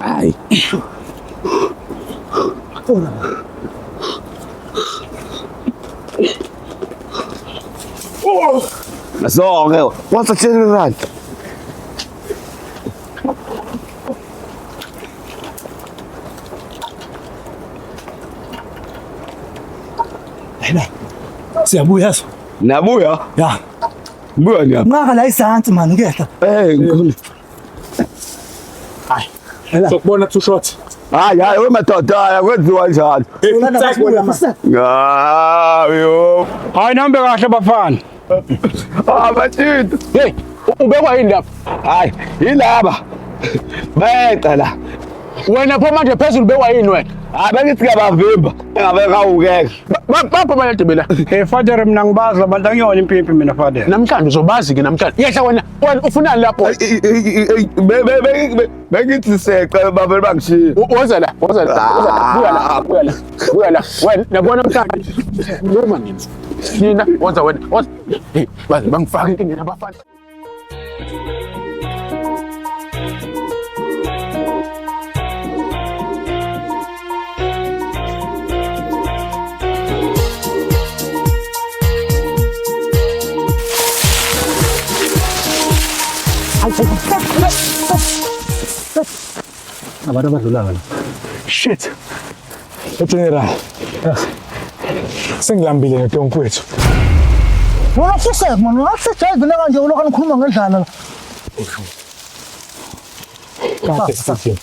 Hayi. Sonke, what's the general? Lena. Siyabuya so. Nabuya? Ya. Buya niyaphi? Nqaka la isansi man ngehla. Eh, ngikhona. Hayi. Sokubona too short. Hayi, hayi, we madoda, hayi, akwenziwa njalo. Hayi, yo. Hayi nambe kahle bafana. Ah, batshito. Hey, ubekwa yini lapha? Hayi, yilaba. Beqa la. Wena pho manje phezulu ubekwa yini wena? Hayi, bengithi ngiyabavimba. Engabe kawukeke. Bapha manje mina. Hey father mina ngibazi abantu angiyona impimpi mina father. Namhlanje uzobazi ke namhlanje. Yehla wena. Wena ufunani lapho? Bengithi seqa bavele bangishiya. Woza la, woza la, woza la. Buya la, buya la. Buya la. Wena nabona namhlanje. Noma nini? Nina, woza wena. Woza. Hey, baze bangifake enkingeni abafana. Abantu abadlula la. Shit. General. Sengilambile ntonke wethu. Wena fusek man, ungasejayive la kanje ulokhu nikhuluma ngendlala la. Kade sithi.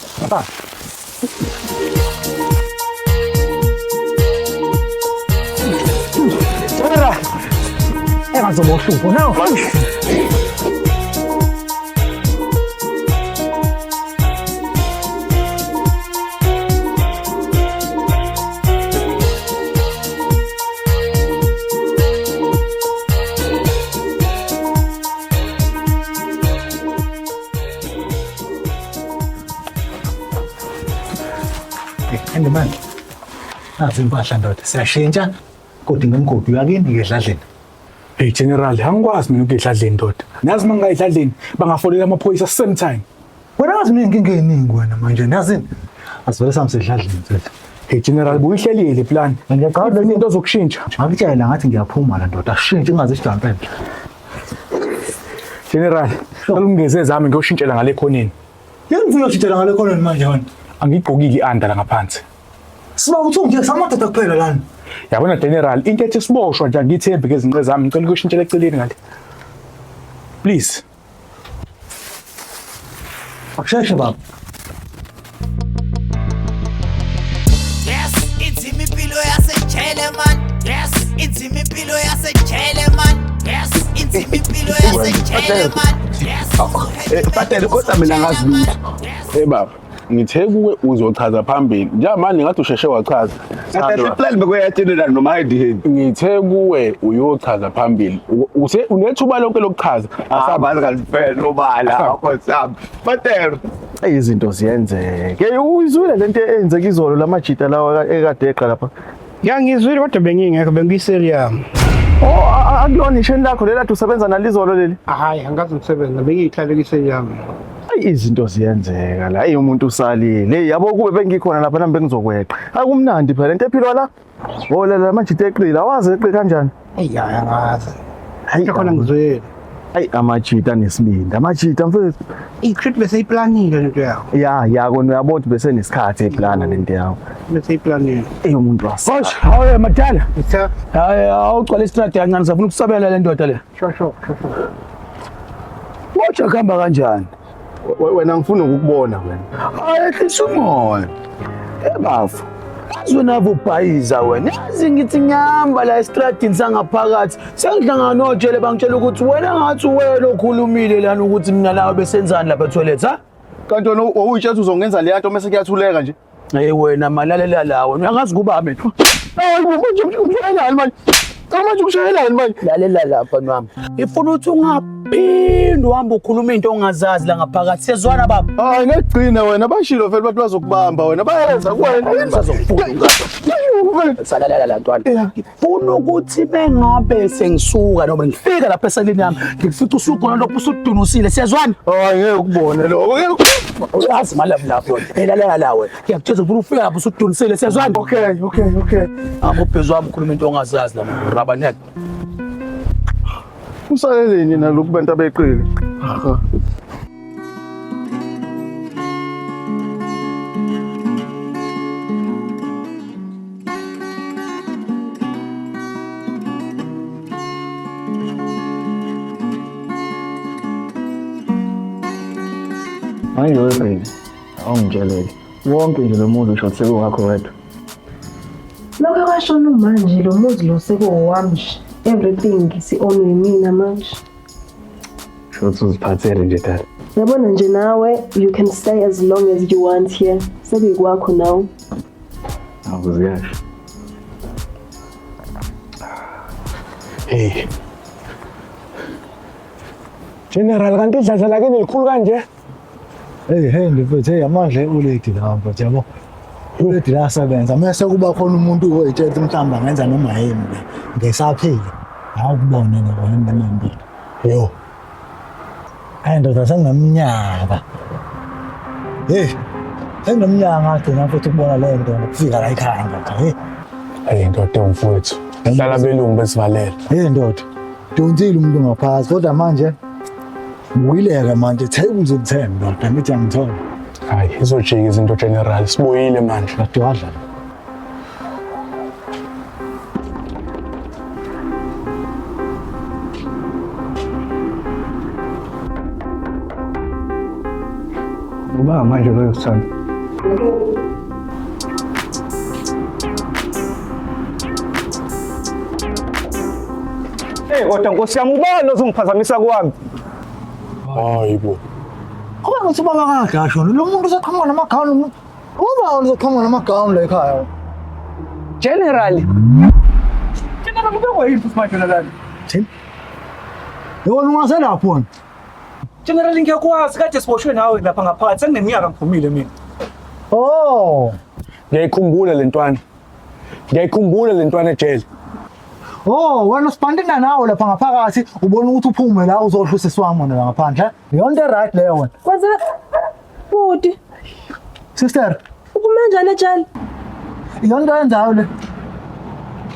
General. Engazoba uhlupho now. And man. Nazi impahla ndoda, siyashintsha kodwa ngemgodi uyakini ngedladleni. Hey General, angikwazi mina ukuyidladleni ndoda. Nazi mangayidladleni bangafonela amaphoyisa same time. Wena wazi mina inkinga eningi wena manje, yazini? Asivele sami sedladleni mfethu. Hey General, buyihlelile plan. Ngiyaqala Izinto zokushintsha. Ngakutshela ngathi ngiyaphuma la ndoda, ashintshe ingaze isijampele. General, alungeze zami ngiyoshintshela ngale khoneni. Yini ufuna ukushintshela ngale khoneni manje wena? Angigqokile i-under la ngaphansi. Siba uthi nje samadoda kuphela lana. Yabona General, into ethi siboshwa nje angithembi ngezinqe zami, ngicela ukushintshela eceleni ngale. Please. Akusheshe baba. Yes, inzima impilo yasejele man. Yes, inzima impilo yasejele man. Yes, inzima impilo yasejele man. Yes. Fatele kodwa mina ngazi lutho. Hey baba, ngithe kuwe uzochaza phambili. Njengamanje ngathi usheshe wachaza. Kahle plan bekuyatshelela noma ID. Ngithe kuwe uyochaza phambili. Use unethuba lonke lokuchaza. Asabazi kalifela obala akho sami. Fatele. Eyi izinto ziyenzeka. Hey uyizwile lento eyenzeka izolo lamajita lawa ekade eqa lapha. Ya ngizwile kodwa bengingekho bengikwiseli yami. Oh akulona isheni lakho leli ade usebenza nalizolo leli. Hayi angazi ngisebenza bengiyihlale kwiseli yami. Ayi izinto ziyenzeka la. Eyi umuntu usalile. Hey yabo kube bengikhona lapha nami bengizokweqa. Akumnandi phela into ephilwa la. Oh la lamajita eqile awazi eqile kanjani? Eyi hayi angazi. Hayi khona ngizwile. Ayi amajita anesibindi. Amajita mfethu. I-crit bese iplanile lento yakho. Ya ya kona uyabona ukuthi bese nesikhathi eplana lento yakho. Bese iplanile. Eyi umuntu wasa. Coach, hawe madala. Hayi awugcwala istradi kancane safuna ukusabela le ndoda le. Sure sure sure. Coach akuhamba kanjani? Wena ngifuna ukukubona wena. Hayi ehlisa umoya. Ebafo. Yazi wena ave ubhayiza wena. Yazi ngithi ngihamba la estradini sangaphakathi. Sengihlangana nojele bangitshela ukuthi wena ngathi wena okhulumile lana ukuthi mina nawe besenzani lapha etoilet ha? Kanti wena wawuyitshela ukuthi uzongenza leya nto mase kuyathuleka nje. Hey wena malalela la wena uyangazi kuba mina. Hayi manje ukushayelani manje? Cha manje ukushayelani manje? Lalela lapha nwami. Ifuna ukuthi ungaphindi uhambe ukhuluma into ongazazi la ngaphakathi. Siyezwana baba? Hayi ngekugcina wena bashilo vele bathi bazokubamba wena bayeza kuwena. Bazokufuna. Salalela la ntwana. Ngifuna ukuthi bengabe sengisuka noma ngifika lapha eselini yami ngikufica usukhona lokho usudunusile. Siyezwana? Hayi ngeke ukubone lokho. Uyazi malavu lapho wena. Hey lalela la wena. Ngiyakutshela ufuna ufika lapho usudunisile. Siyezwana? Okay, okay, okay. Hamba ubhizi wami ukhuluma into ongazazi la rabanek. Usaleleni nalokhu bantu abeqile. Manje we baby, awungitshelele. Wonke nje lo muzi usho sekuwakho wedwa. Lokho kwashona manje lo muzi lo sekuwami nje. Everything si-own yimina manje. Shuthi uziphathele nje dad. Yabona nje nawe you can stay as long as you want here. Sekuyikwakho nawe. Awuziyasho. Hey. General kanti idladla lakini likhulu kanje? Hey hey mfethu hey amandla e-oledi la mfethu yabo. Oledi la asebenza. Mase kuba khona umuntu oyitshela ukuthi mhlawumbe angenza noma yini le ngesaphila. Awukubone ke wena noma Yo. Hayi ndoda senginomnyaka. Hey. Senginomnyaka ngagcina futhi ukubona le nto ngokufika la ekhaya ndoda. Hey. Hey ndoda mfowethu. Hlala belungu besivalela. Hey ndoda. Donsile umuntu ngaphansi kodwa manje buyileke manje tables of 10 ndoda ngithi angithola. Hayi izojika izinto general sibuyile manje. Kade wadla. Uba manje loyo sithando. Hey kodwa nkosi yami ubani ozongiphazamisa kwami? Hayi bo. Kuba ngathi ubaba kade ashona lo muntu useqhamuka namagawuni uba uzoqhamuka namagawuni la ekhaya. General. General ubekwa yini futhi manje lana? Thini? Yona ungaselapho wena. General ngiyakwazi kade siboshwe nawe lapha ngaphakathi sengineminyaka ngiphumile mina. Oh. Ngiyayikhumbula le ntwana. Ngiyayikhumbula le ntwana ejele. Oh, wena usibandina nawe lapha ngaphakathi ubona ukuthi uphume la uzodla usisi wami wena la ngaphandle. Yonke right leyo wena. Kwenza bhuti. Sister, Uphume kanjani ejele? Iyona into oyenzayo le.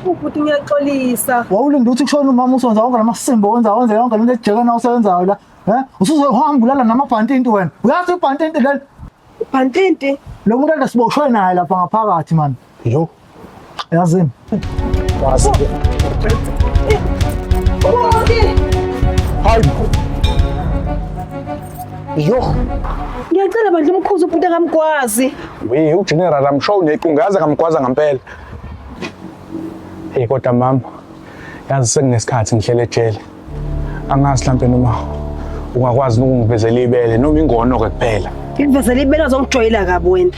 Ubhuti ngiyaxolisa. Wawulinde ukuthi kushone umama usonza wonke lamasimba owenza wenze yonke lento ejekeni awusebenzayo la. Eh? Usuzohamba ulala namabhantinti wena. Uyazi ibhantinti leli? Ubhantinti? Lo muntu ade siboshwe naye lapha ngaphakathi man. Yo. Yazini. Wazi. Bhuti! Hayi. Yo. Ngiyacela bandla umkhuzi ubhuti akamgwazi. We uGeneral I'm sure unenkungaza kamgwaza ngempela. Hey kodwa mama yazi sekunesikhathi ngihlele ejele. Angazi mhlampe noma ungakwazi ukungivezela ibele noma ingono ke kuphela. Ngikuvezela ibele ozongijwayela kabi wena.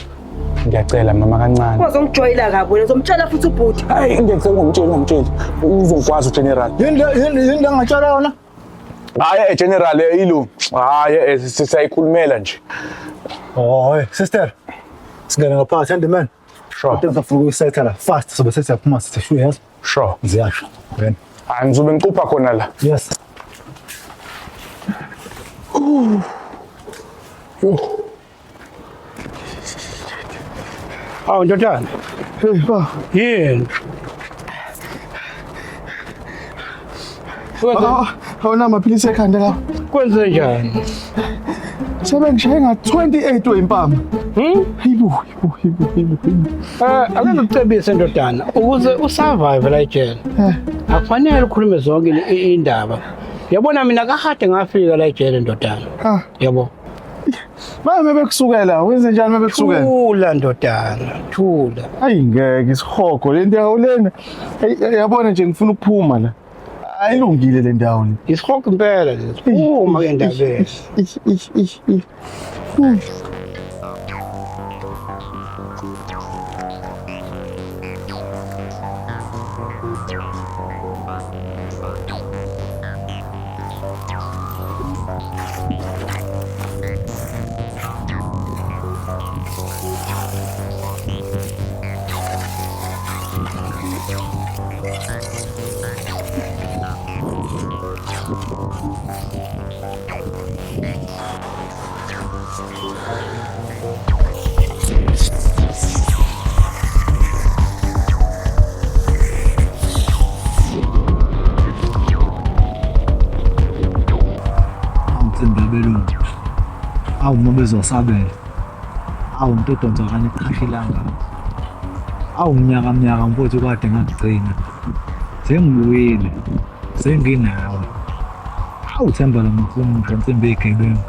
Ngiyacela mama kancane. Ozongijwayela kabi wena uzomtshela futhi ubhuti. Hayi ngiyacela ungomtsheli ungomtsheli. Uzongikwazi uGeneral. Yini yini yini engatshela yona? Hayi General ilo. Hayi siyayikhulumela nje. Oh, hey, sister. Singene ngaphakathi handyman. Sure. Into ngifuna ukuyisetha la fast sobe sesiyaphuma sithi shu yes. Sure. Ziyasho. Wena. Hayi ngizobe ngicupha khona la. Yes. Awu ndodana. Hey ba. Yini? Awunamaphilisi ekhanda lapho. Kwenze njani? Sebengishaye nga-28 wey'mpama. Hmm? Hayibo, hayibo, hayibo, hayibo, hayibo. Eh, ake ngikucebise ndodana ukuze usurvive la ejele. Akufanele ukhulume zonke indaba. Yabona mina kahade ngafika la ejele ndodana. Ah. Yabo. Mame bekusukela, wenze njani mame bekusukela? Thula ndodana, thula. Ayi ngeke isihogo le ndawo lena. Eyi, yabona nje ngifuna ukuphuma la. Ayilungile le ndawo le. Isihogo impela lesi. Phuma ke ndabeni. Awumcimbi abelungu. Awu uma bezosabela. Awu umuntu odonsa kanye iqhasha ilanga. Awu mnyaka mnyaka mfowethu kade ngakugcina. Sengibuyile. Senginawe. Awu themba la mahumusha insimbi yegebengu.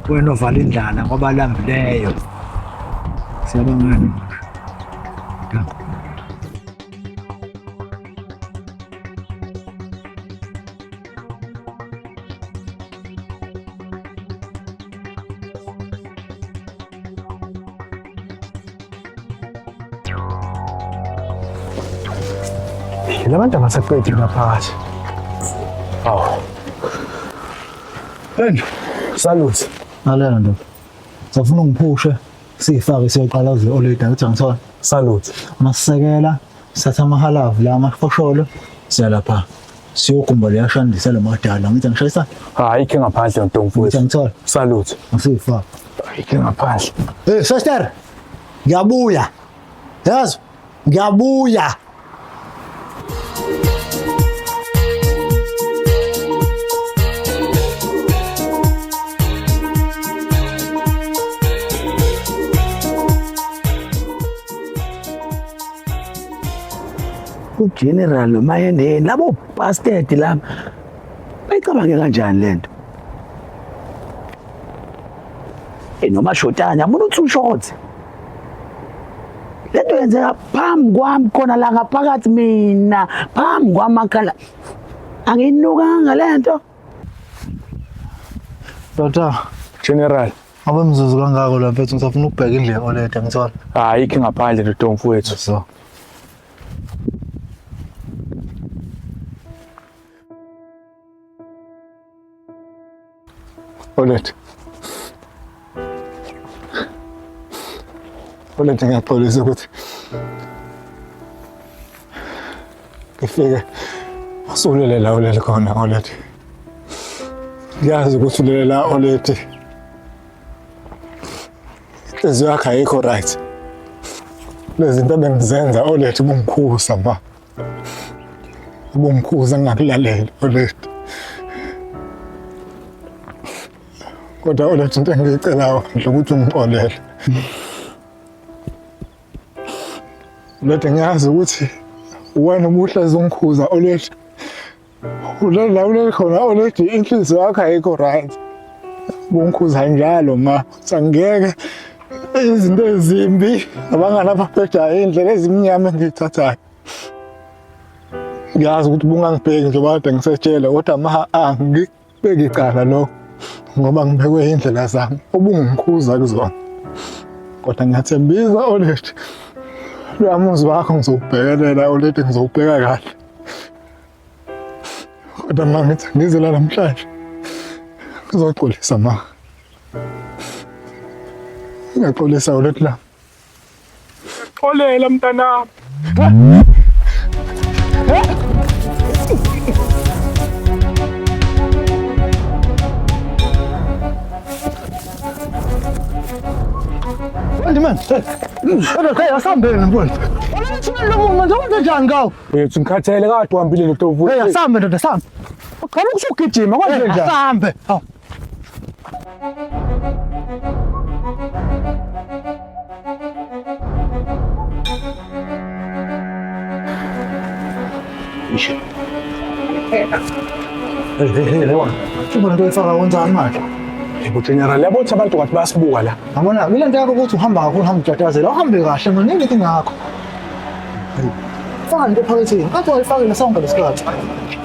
Wena ovala indlala ngoba lambileyo. Siyabangani manje. Danko. Labantu abasaqedi ngaphakathi. Awu. Andrew, salute. Lalela ndoda. Safuna ungiphushe siyifake siyoqala ze olida ngithi angithola. Salute. Masisekela sithatha amahalavu la amafosholo siya lapha. Siyogumba leyashandisa lamadala ngithi angishayisa. Hayi ikhe ngaphandle ntombi Ngithi angithola. Salute. Masiyifake. Ikhe ngaphandle. Hey sister. Ngiyabuya. Yazi ngiyabuya. uGeneral noMayendeni labo bastard laba bayicabange kanjani lento eh noma shotana yabona uthi ushothe lento yenzeka phambi kwami khona la ngaphakathi mina phambi kwamakhala angiyinukanga lento. Doctor General. Abe mzuzu kangako la mfethu ngisafuna ukubheka indlu ye-Oleda ngithola. Hayi ikhe ngaphandle ndoda mfowethu. So. Olet. Olet ngiyaxolisa ukuthi ngifike usulele la ulele khona Olet. Ngiyazi ukuthi ulele la Olet. Inhliziyo yakho ayikho right. Lezi zinto ebengizenza Olet ubungikhuza ma. Ubungikhuza ngingakulaleli Olet. Kodwa Olet into engiyicelayo nje ukuthi ungixolele. Olet ngiyazi ukuthi wena ubuhlezi ungikhuza Olet. Ulele la ulele khona Olet inhliziyo yakho ayikho right. Ubungikhuza njalo ma. Sangeke izinto ezimbi abangani ababhedayo iy'ndlela ezimnyama engiyithathayo. Ngiyazi ukuthi ubungangibheki njengoba kade ngisetshele kodwa ma angikubeki icala lokho ngoba ngibekwe iy'ndlela zami ubungikhuza kuzona. Kodwa ngiyathembisa Olet, loya muzi wakho ngizowubhekelela Olet, ngizowubheka kahle. Kodwa ma ngithi ngize la namhlanje ngizoxolisa ma. Ngiyaxolisa ulethi la. Xolela mntanami. Manje man. Kodwa hey asambeni mfowethu. Wena uthini lo muntu manje wenze njani ngawo? Yethu ngikhathele kade uhambile ndoda Hey asambe ndoda asambe. Uqala ukusugijima kwenze njani? Asambe. Hawu. Hey hey hey lewa. Ubona into oyifaka wenzani manje? Yebo General, yabo ukuthi abantu ngathi bayasibuka la. Yabona le nto yakho ukuthi uhamba kakhulu uhamba utatazela uhambe kahle maningi inkinga yakho. Faka into ephaketheni. Kade wayifakile sonke lesikhathi.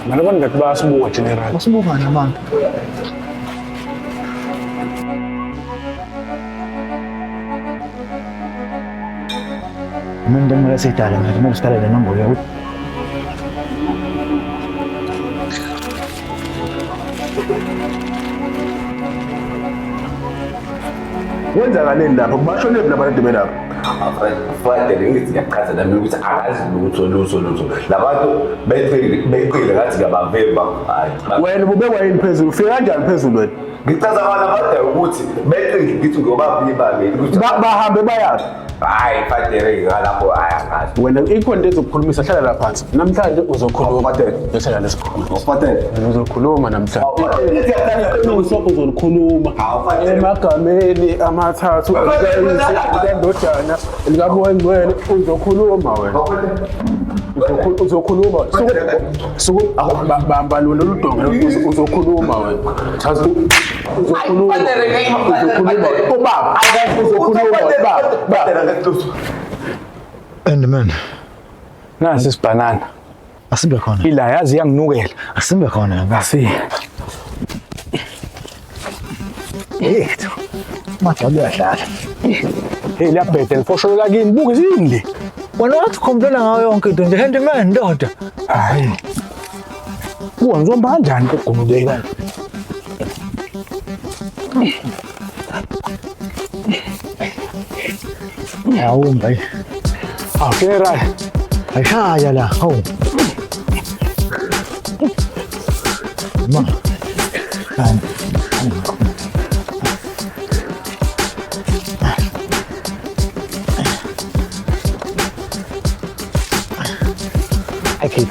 Mina abantu ngathi bayasibuka General. Basibukani abantu? Mina into ekumele siyidale manje kumele sidale le nombolo yokuthi Kwenzakaleni lapha? Bashonephi labantu ade belapha? Fadele ngithi ngiyachaza nami ukuthi akazi lutho lutho lutho. Labantu beqile beqile ngathi ngiyabavimba. Hayi. Wena ububekwa yini phezulu? Ufike kanjani phezulu wena? Ngichaza abantu abadala ukuthi beqile ngithi ngiyobavimba mina ukuthi Bahambe bayaphi? Hayi Fadele ngalapho hayi angazi. Wena ikhona into ezokukhulumisa hlala la phansi. Namhlanje uzokhuluma. Hlala lesikhuluma. Fadele. Wena uzokhuluma namhlanje. Iqiniso uzolikhuluma. Emagameni amathathu likandodana likaMoya Ngcwele uzokhuluma wena. Uzokhuluma. Suku bamba lona ludonga uzokhuluma wena. Chaza uzokhuluma. Uzokhuluma. Ubaba uzokhuluma baba. Baba. And man. Nasi isibhanana. Asimbe khona. Ila yazi iyanginukela. Asimbe khona. Asi. Yethu. Majabu uyadlala. Hey liyabheda lifosholo lakini buka izini le. Wena wathi complain ngayo yonke into nje handyman ndoda. Hayi. Kuwa ngizomba kanjani kugumuleke kanje? Hawu mbayi. Awu General. Ayishaya la. Hawu. Ma. Hani. I keep.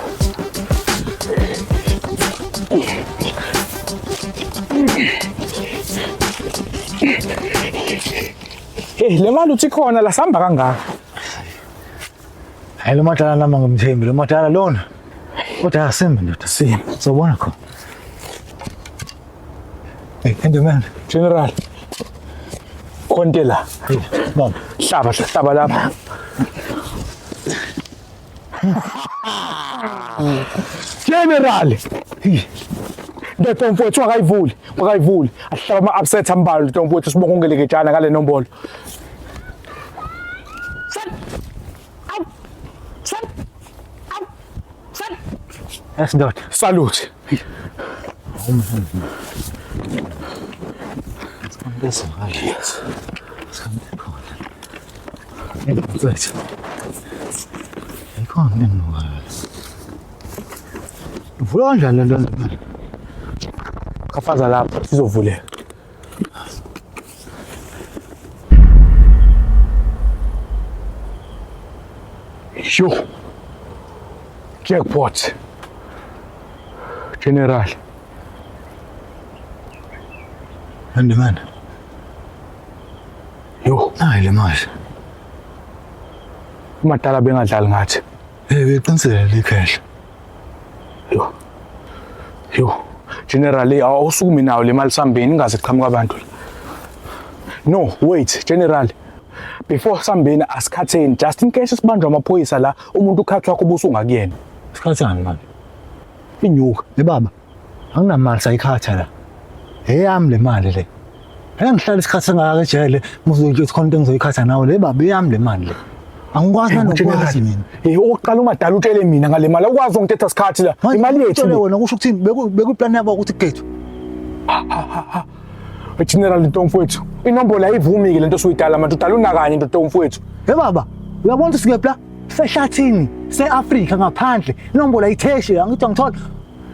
Hey, le mali uthi khona la sihamba kangaka. Hayi lo madala nami angimthembi lo madala lona. Kodwa asimbe ndoda. Simbe. Sobona khona. Hey, handyman. General. Konte la. Baba. Hlaba hlaba lapha. General. Ndoda mfowethu akayivuli, akayivuli. Ahlaba ama upset ambalwa ndoda mfowethu sibonga ungeleketshana ngale nombolo. Yes ndoda. Salute. Yes. Mfethu. Ikhona enginukayo. Uvula kanjani le nto manje? Chafaza lapha sizovuleka. Sho. Jackpot. General. Handyman. Yo. Nayi le mali. Umadala bengadlali ngathi. Hey, uyaqinisela likhehla. Yo. Yo. General, awusukumi nayo le mali sambeni ingaze kuqhamuka abantu. No, wait, General. Before sambeni asikhatheni just in case sibanjwa amaphoyisa la umuntu ukhathi wakho ubusungakuyena. Sikhathani manje? Inyuka. Le baba. Anginamali sayikhatha la. Eyami le mali le. Phela ngihlala isikhathi singaka ejele, muzoyitsho ukuthi khona into engizoyikhatha nawe le baba eyami le mali le. Angikwazi nanokwazi mina. Eh oqala umadala utshele mina ngale mali awukwazi ungithetha isikhathi la. Imali yethu. Utshele wena kusho ukuthini? Beku plan yabo ukuthi kugethwe. General ntomfowethu, inombolo ayivumi-ke lento osuyidala manje, udala unakanye nto ntomfowethu. He baba, uyabona ukuthi sikephi la? Sehlathini, se-Afrika ngaphandle. Inombolo ayitheshi, angithi angithola.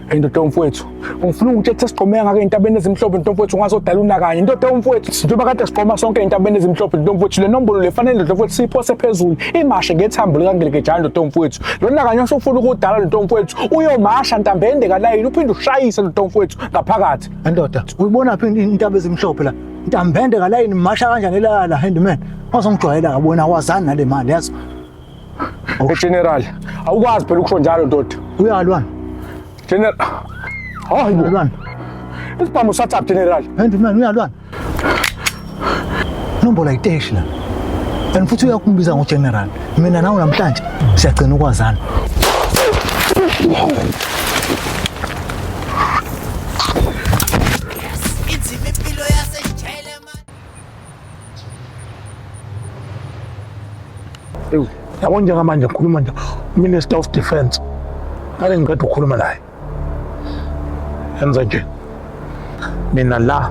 Hey ndoda mfowethu, ngifuna ukutshela ukuthi sigqome ngake entabeni ezimhlophe ndoda mfowethu ungazodala unakanye. Ndoda mfowethu, njengoba kade sigqoma sonke entabeni ezimhlophe ndoda mfowethu, le nombolo le fanele ndoda mfowethu siyiphose phezulu, imashe ngethambo likangilekejane ndoda mfowethu. Lona kanye osufuna ukudala ndoda mfowethu, uyomasha ntambende kalayini uphinde ushayise ndoda mfowethu ngaphakathi. Ndoda, uyibona phi intaba ezimhlophe la? Ntambende kalayini masha kanjani la la handyman? Wazongijwayela kabona wazani nale mali yazi. Hey General, awukwazi phela ukusho njalo ndoda. Uyalwana. General. Hayi bo. Uyalwana. Isibhamu sathaphi General? Handyman uyalwana. Nombolo ayiteshi la. And futhi uyakumbiza ngoGeneral. Mina nawe namhlanje siyagcina ukwazana. Inzima impilo yasejele man. Ewu, yabo njengamanje ngikhuluma nje Minister of Defense. Ngale ngiqeda ukukhuluma naye. Enza nje. Mina la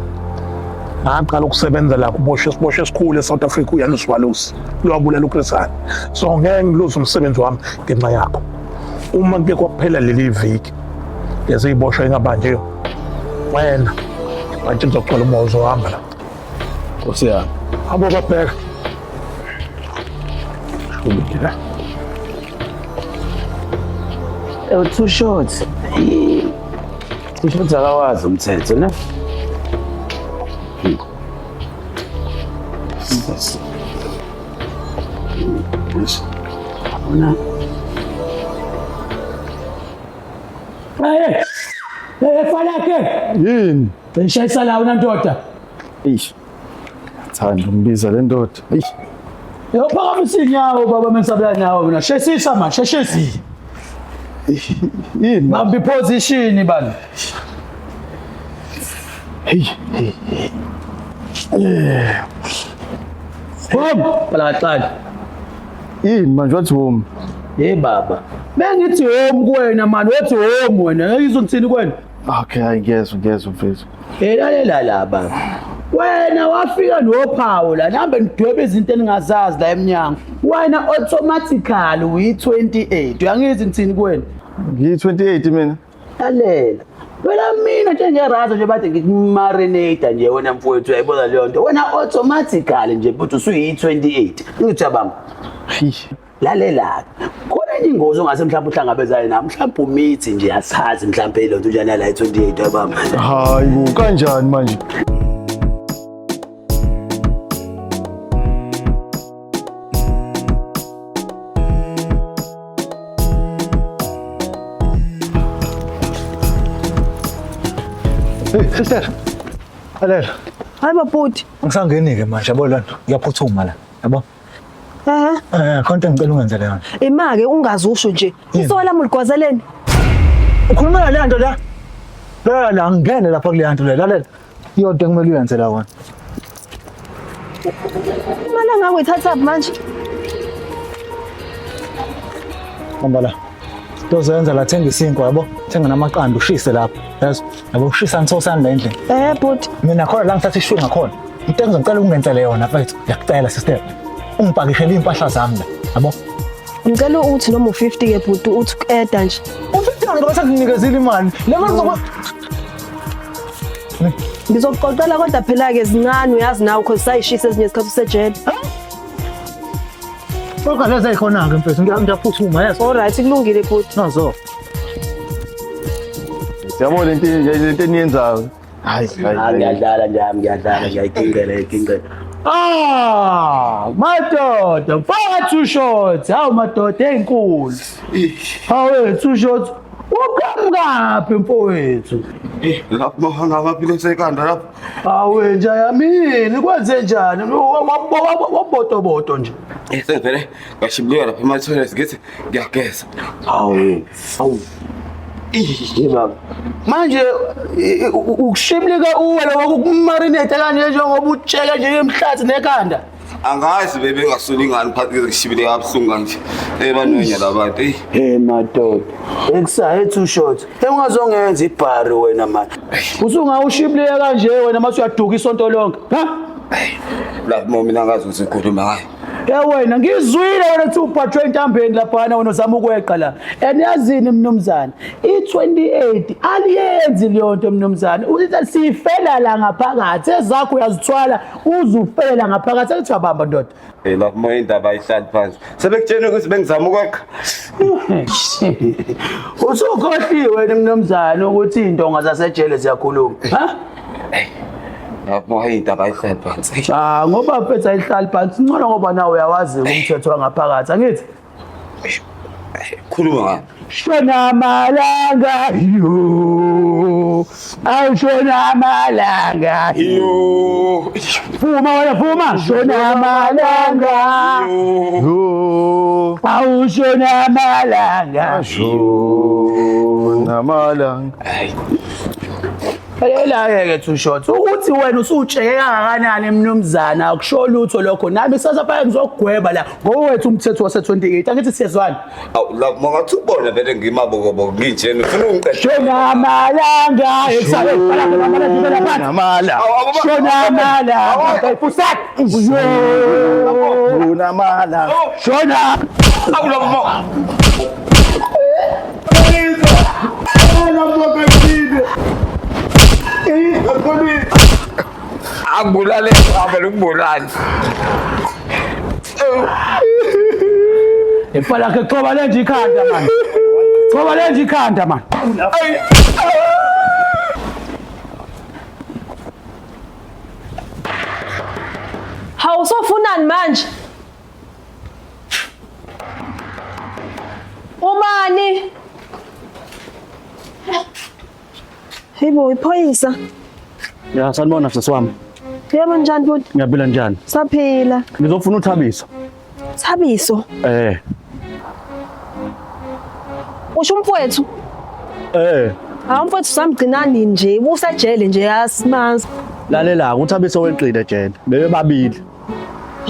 ngaqala ukusebenza la kuboshwe isiboshwe esikhulu eSouth Africa uJanus Walus lwabulala uChris Hani. So ngeke ngiluze umsebenzi wami ngenxa yakho. Uma kuke kwaphela leli viki lezi iboshwa ingabanjiwe wena manje ngizocela uma uzohamba la. Nkosi yami. Hamba babheka. Shubile la. Ewu too short. Too short akawazi umthetho ne? Ona. Hey! Hey falakhe! Yini? Ngishayisa la wena ndoda. Eish. Thanda umbiza le ndoda. Eish. Yophakamisa inyawo baba mensabela nawe mina. Sheshisa man, sheshisa. Yini? Bamba iposition bani. Hey, hey, hey. Home, bala kancane. Yini manje wathi home? Hey baba. Bengithi home kuwena man, wathi home wena. Ngizwe ngithini kuwena? Okay, hayi ngiyezwa ngiyezwa mfethu. Hey lalela la baba. Wena wafika nophawu la, nambe nidwebe izinto eningazazi la emnyango. Wena automatically uyi-28. Uyangizwa ngithini kuwena? Ngiyi-28 mina. Lalela. Phela mina njengerazo nje bathi ngikumarinate nje wena mfowethu uyayibona leyo nto. Wena automatically nje futhi usuyi-28. Ngithi uyabamba. Lalela. Khona enye ingozi ongase mhlawumbe uhlangabezane nayo. Mhlawumbe umithi nje asazi mhlawumbe le nto njani yala i-28 uyabamba. Hayi bo, kanjani manje? Hey sister. Lalela. Hayi babhuti. Angisangeni-ke manje yabo lento ngiyaphuthuma la. Yabo? Ehhe. Eh, khona into engicela ungenzele yona. Ima-ke ungaze usho nje. Isoka lami uligwazeleni. Ukhuluma ngale nto la. La la ngene lapha kule nto le. Lalela. Iyonto ekumele uyenze la wena. Imali angako uyithathaphi manje? Hamba la. Into ozoyenza la thenga isinkwa yabo. Thenga namaqanda ushise lapha. Yazi? Yabo ushisa nisosani la endlini. Eh bhuti. Mina khona la ngithatha ishunga khona. Into engizocela ungenzele yona mfethu. Ngiyakucela sister. Ungipakishele iy'mpahla zami la. Yabo? Ngicela uthi noma u-50 ke bhuti uthi uqeda nje. U-50 rand ngoba senginikezile imali. Le mali ngizokwa Ngizokuqoqela kodwa phela-ke zincane uyazi nawe cause sayishisa ezinye izikhathi usejele. Kodwa lezi ezikhona-ke mfethu ngiyaphuthuma yes. Alright kulungile bhuti. Nazo. Yabo lento lento eniyenzayo. Hayi, hayi. Ah, ngiyadlala nje, ngiyadlala, ngiyayigingqela, ngiyayigingqela. Ah, madoda, mfaka two shots. Hawu madoda ezinkulu. Hawu two shots. Uqhamukaphi mfowethu? Eh, lapho ngamaphilisi ekhanda lapho. Hawu nja yamini kwenze njani? Wabotoboto nje. Eh, sengivele ngashibilika lapha ema-toilet ngithi ngiyageza. Hawu, hawu. Ye baba. Manje ukushibilika uwe lokho kumarinate kanje njengoba utsheke nje emhlathi nekhanda. Angazi bebengasoli ngani phansi ngishibile kabuhlungu kanje. Eh banonya labantu. Ey. Hey madoda, ekusaye two shots. Ungazongenza ibhari wena manje. Usungawushibliya kanje wena mase uyaduka isonto lonke. Ha? La mina ngazi ukuthi ngikhuluma ngayo. Ye wena ngizwile wena kuthi ubhajwe entambeni laphana wena uzama ukweqa la. And yazini mnumzane, i-28 aliyenzi leyo nto mnumzane. Uthi sifela la ngaphakathi, ezakho uyazithwala uze ufele la ngaphakathi. Athi uyabamba ndoda. Eh lapho moya indaba ayihlali phansi. Sebekutshena ukuthi bengizama ukwakha. Usukhohliwe wena mnumzane ukuthi intonga zasejele ziyakhuluma. Ha? Lapho moya indaba ayihlali phansi. Ah ngoba mfethu ayihlali phansi ngcono ngoba nawe uyawazi umthetho wangaphakathi angithi? Khuluma ngani? Shona malanga yo. Awushona malanga yo. Vuma wena vuma. Shona malanga yo. Awushona malanga Shona malanga. Lalela ke two shots ukuthi wena usutsheke kangakanani mnumzana akusho lutho lokho nami sasa phaya ngizokugweba la ngowethu umthetho wase 28 angithi siyezwana. Awu la mangathi ubona vele ngimabokoboko nginjena ufuna ungiqeda. Shona malanga ekusale Shona malanga. Shona malanga Fusak. Shona malanga. Shona. Awu la mo. Angibulale avele ukubulala. Impala ke choba lenje ikhanda man. Choba lenje ikhanda man. Hawu usofunani manje? Ubani? Hey bo, iphoyisa. Ya sanibona sisi wami. Yebo njani bhuti? Ngiyaphila njani? Saphila. Ngizofuna uThabiso. Thabiso. Eh. Usho umfowethu? Eh. Hawu umfowethu samgcina nini nje? Usejele nje yasimanzi. Lalela uThabiso weqile ejele. Bebe babili.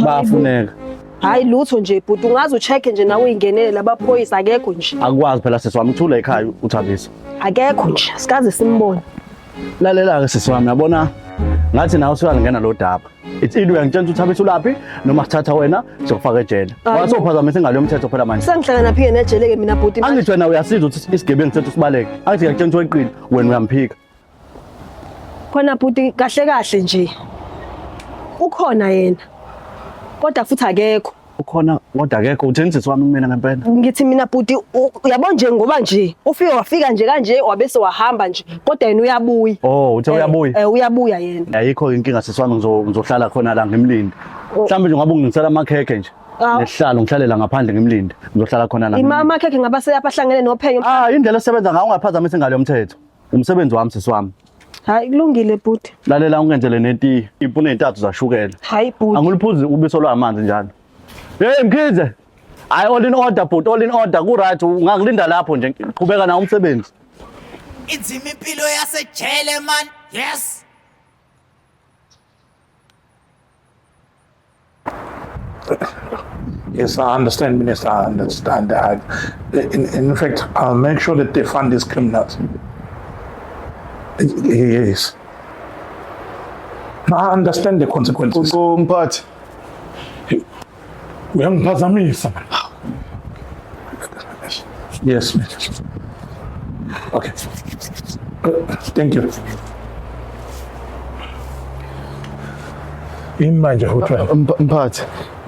Bayafuneka. Hayi lutho nje bhuti, ungaze ucheck nje nawe uyingenele labaphoyisa akekho nje. Akwazi phela sisi wami uthule ekhaya uThabiso. Akekho nje, sikaze simbone. Lalela ke sisi wami yabona ngathi nawe usuyalingena lo daba. It's either uyangitshela ukuthi uThabiso ulaphi noma sithatha wena siyokufaka ejele. Hayi. Wasophazamisa ingalo yomthetho phela manje. Sengihlala naphi nejele ke mina bhuti. Angithi wena uyasiza ukuthi isigebengu sethu sibaleke. Angithi ngiyakutshela ukuthi weqile wena uyamphika. Khona bhuti kahle kahle nje. Ukhona yena. Kodwa futhi akekho. Ukhona kodwa akekho utheni sisi wami kumina ngempela. Ngithi mina bhuti uyabo nje ngoba nje ufike wafika nje kanje wabese wahamba nje kodwa yena uyabuya. Oh, uthe uyabuya. Eh uyabuya yena. Ayikho inkinga sisi wami ngizohlala khona la ngimlinde. Oh. Mhlawumbe nje ngabe ungingisela amakhekhe nje. Awu. Nesihlalo ngihlalela ngaphandle ngimlinde. Ngizohlala khona la. Ima amakhekhe ngaba seyapha ahlangene nophenyo. Ah, indlela esebenza ngayo ungaphazamisa ingalo yomthetho. Umsebenzi wami sisi wami. Hayi kulungile bhuti. Lalela ungenzele netiye. Ipune ezintathu zashukela. Hayi bhuti. Angiliphuzi ubiso lwamanzi njalo. Hey Mkhize. Hayi all in order bhuti, all in order ku right ungakulinda lapho nje. Qhubeka nawo umsebenzi. Inzima impilo yasejele man. Yes. Yes, I understand, Minister. I understand. In fact, I'll make sure that they fund these criminals. Yes. I understand the consequences. Mphathi. Uyangiphazamisa man. Yes, Minister. Okay. Thank you. Yini manje futhi wena? Mphathi.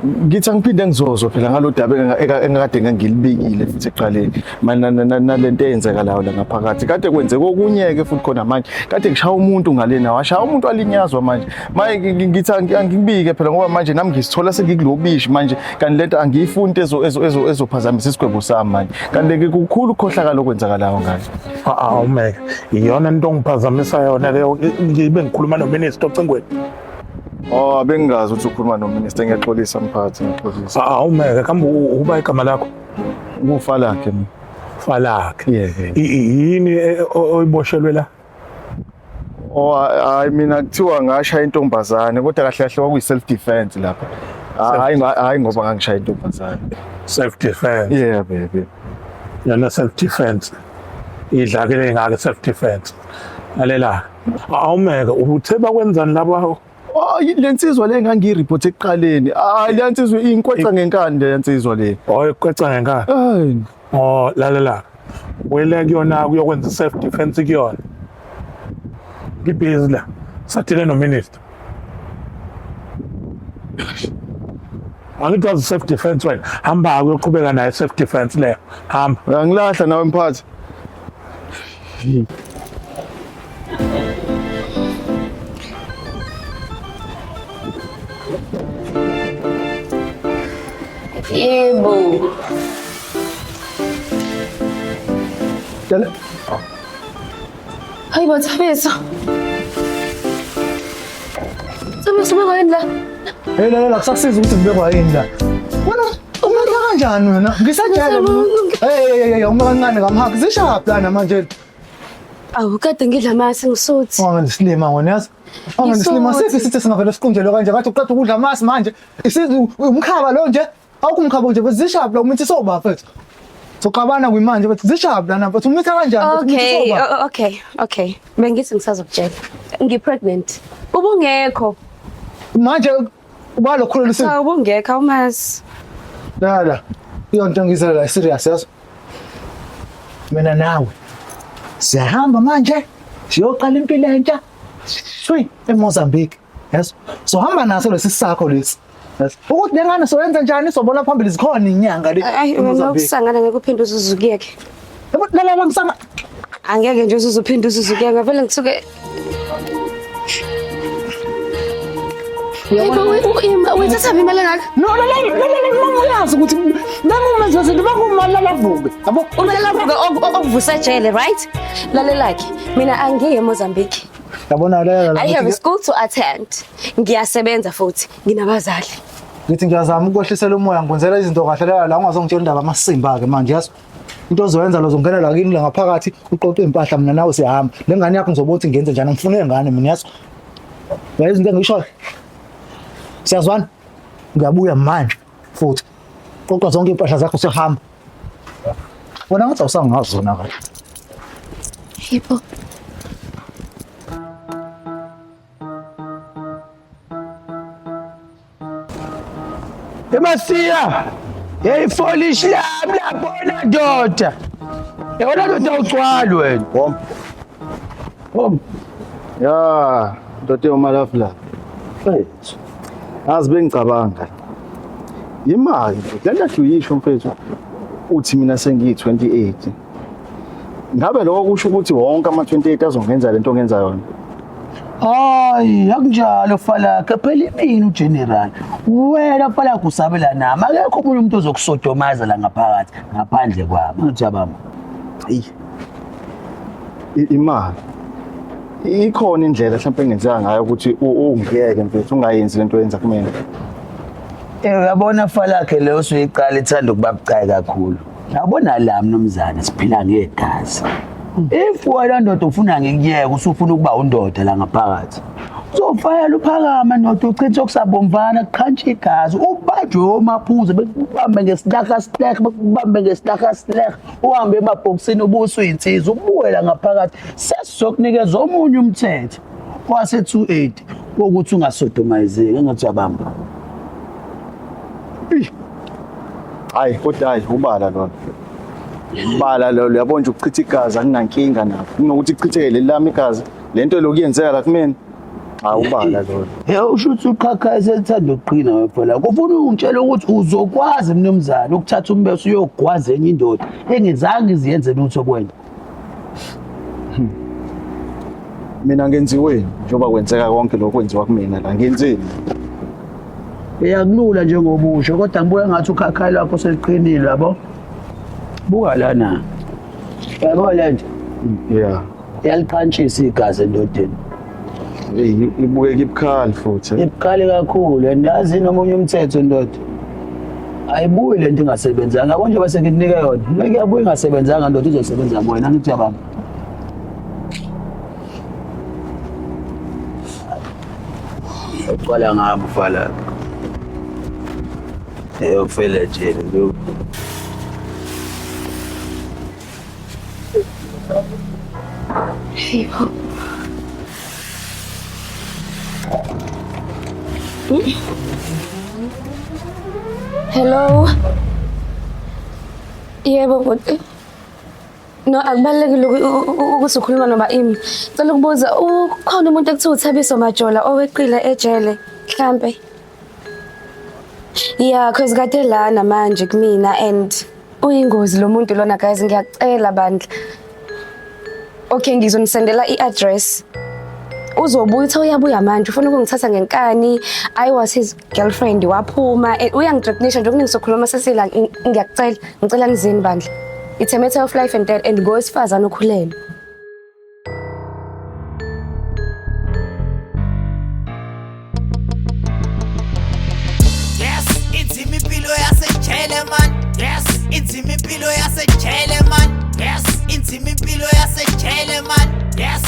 Ngithi angiphinde ngizozwa phela ngalo daba engakade ngangilibikile futhi ekuqaleni nalento eyenzekalayo la ngaphakathi. Kade kwenzeka okunye-ke futhi khona manje. Kade kushaya umuntu ngalena, washaya umuntu walinyazwa manje. Manje ngithi angikubike phela ngoba manje nami ngisithola sengikulobishi manje kanti lento angiyifuni into ezophazamisa isigwebo sami manje. Kanti ke kukhulu ukukhohlakala okwenzakalayo ngale. Ah, umeke. Iyona into ongiphazamisa yona leyo ngibe ngikhuluma nominister ocingweni. Oh, bengingazi ukuthi ukhuluma nominister, ngiyaxolisa mphathi, ngiyaxolisa. Ah, umeke kambe uba igama lakho? Ngufalakhe mina. Falakhe. Yeah. Yini oyiboshelwe la? Oh, hayi mina kuthiwa ngashaya intombazane kodwa kahle kahle kwakuyi self defense lapha. Hayi hayi ngoba ngangishaya intombazane. Self defense. Yeah baby. Yona self defense. Idlakele ngake self defense. Lalela. Awumeke uthe bakwenzani laba? Oh, le nsizwa le ngangiyireport ekuqaleni. Hayi le nsizwa inkweca ngenkani le nsizwa le. Oh, ikweca ngenkani. Hayi. Oh, lalela. Wele kuyona kuyokwenza self defense kuyona. Ngibhizi la. Sathile no minister. Angithi wazi self defense wena. Hamba uyoqhubeka naye self defense leyo. Hamba. Uyangilahla nawe mphathi. Yebo. Dala. Hayi bo Thabiso. Thabiso ubekwa yini la? Hey lalela kusakusiza ukuthi ngibekwa yini la. Wena umuntu kanjani wena? Ngisajele. Hey hey hey uma kancane ngamhaka zishaphi lana manje? Awu kade ngidla amasi ngisuthi. Wangisilima wena yazi. Wangisilima siphi sithi singavele siqunjelwe kanje kade uqeda ukudla amasi manje. Isizi umkhaba lo nje. Awukho umkhaba nje zishaphi la umithi soba mfethu. Soxabana kwimanje bathi zishaphi lana mfethu umitha kanjani mfethu umithi Okay, soba. okay, okay. Bengithi ngisazokutshela. Ngi-pregnant. Ubungekho. Manje uba lokhulelwa isimo. Cha ubungekho awumazi. Lala. Iyonto engizela la serious yazo. Mina nawe. Siyahamba manje siyoqala impilo entsha. Shwi eMozambique. Yes. Sohamba naso lesi sakho lesi. Yes. Ukuthi lengane soyenza njani sobona phambili zikhona inyanga le. Ayi wena eMozambique. ukusangana ngeke uphinde uzuzukuyeke. Yabo lalela ngisanga Angeke nje uzuzuphinde uzuzukuyeke vele ngisuke Uyithatha imali engaka? No, lalela lalela mama uyazi ukuthi bangumenzi wezinto bangumalala avuke. Yabo Umalala avuke okuvusa ejele, right? Lalela ke, mina angiye eMozambique. Yabona lalela I have a school to attend. Ngiyasebenza futhi, nginabazali. Ngithi ngiyazama ukwehlisela umoya ngikwenzela izinto kahle la la ungazongitshela indaba amasimba ke manje yazi. Into ozoyenza lo zongena la kini la ngaphakathi uqoqe impahla mina nawe siyahamba. Le ngane yakho ngizobona ukuthi ngenze njani ngifuna ingane mina yazi. Yazi izinto engishoyo. Siyazwana? Ngiyabuya manje futhi. Qoqa zonke impahla zakho siyahamba. Wena ngathi awusangazi zona kahle. Yebo. Emasiya. Hey folish lami labona ndoda. Yabona ndoda awugcwali wena. Bom. Bom. Ya, ndoda yomalafula. Mfethu. Azi bengicabanga. Imali le nto uyisho mfethu. Uthi mina sengiyi-28. Ngabe lokho kusho ukuthi wonke ama-28 azongenza lento ongenza yona? Hayi, akunjalo Falakhe, phela imini uGeneral. Wena Falakhe usabela nami. Akekho omunye umuntu ozokusodomaza la ngaphakathi ngaphandle kwami. Ngithi yabamba. Eyi. Imali. Ikhona indlela mhlawumbe engenzeka ngayo ukuthi ungiyeke mfethu ungayenzi lento oyenza kumina. Eh uyabona Falakhe leyo usuyiqala ithanda ukuba bucayi kakhulu. Yabona la mnumzane siphila ngegazi. If wena ndoda ufuna ngikuyeka usufuna ukuba undoda la ngaphakathi. Uzofayela uphakama ndoda uchithe okusabomvana kuqhantsha igazi ubanjwe omaphuzu bekubambe ngesilaha silehe bekubambe ngesilaha silehe uhambe emabhokisini ubuso uyinsizwa ubuye la ngaphakathi sesizokunikeza omunye umthetho wase 280 wokuthi ungasodomizeki engathi uyabamba. Hayi kodwa hayi ubala lona. Ubala lolo uyabona nje ukuchitha igazi anginankinga nakho. Kunokuthi kuchitheke leli lami igazi. Lento lokhu yenzeka la kumina. Hayi ubala lolo. Hey usho ukuthi uqhaqha esethanda ukuqina wena Kufuna ungitshela ukuthi uzokwazi mnumzane ukuthatha umbeso uyogwaza enye indoda engizange iziyenze lutho kuwena. Mina ngenziweni njengoba kwenzeka konke lokhu kwenziwa kumina la ngenzeni? Uyakulula njengoba usho kodwa ngibuya ngathi ukhakhayi lwakho seliqinile yabo. Buka lana. Yabo le nto. Yeah. Iyaliqhantshisa igazi endodeni. Eyi ibukeka ibukhali futhi. Ibukhali kakhulu and yazi nomunye umthetho ndoda. Ayibuyi lento ingasebenzanga. Yabo nje bese ngikunika yona. Ngeke yabuya ingasebenzanga ndoda izosebenza kuwena ngithi uyabamba. Uqala ngabo fala. Eyofela ejele lo. Hey, bo. Hello. Yebo bhuti. No, akubalulekile ukuthi ukhuluma noma imi. Cela ukubuza ukhona umuntu ekuthiwa uThabiso Majola oweqile ejele mhlambe. Yeah, cause kade lana manje kumina and uyingozi lo muntu lona guys, ngiyakucela bandla. Okay, ngizonisendela i-address. Uzobuya, uthe uyabuya manje, ufuna ukungithatha ngenkani. I was his girlfriend, waphuma. Uyangithreatenisha nje okuningi, sokhuluma sesila. Ngiyakucela, ngicela nizini bandla. It's a matter of life and death and ngowesifazane okhulelwe. Yes, inzima impilo yasejele man. Yes, inzima impilo yasejele man. Yes, inzima impilo yasejele man. Yes,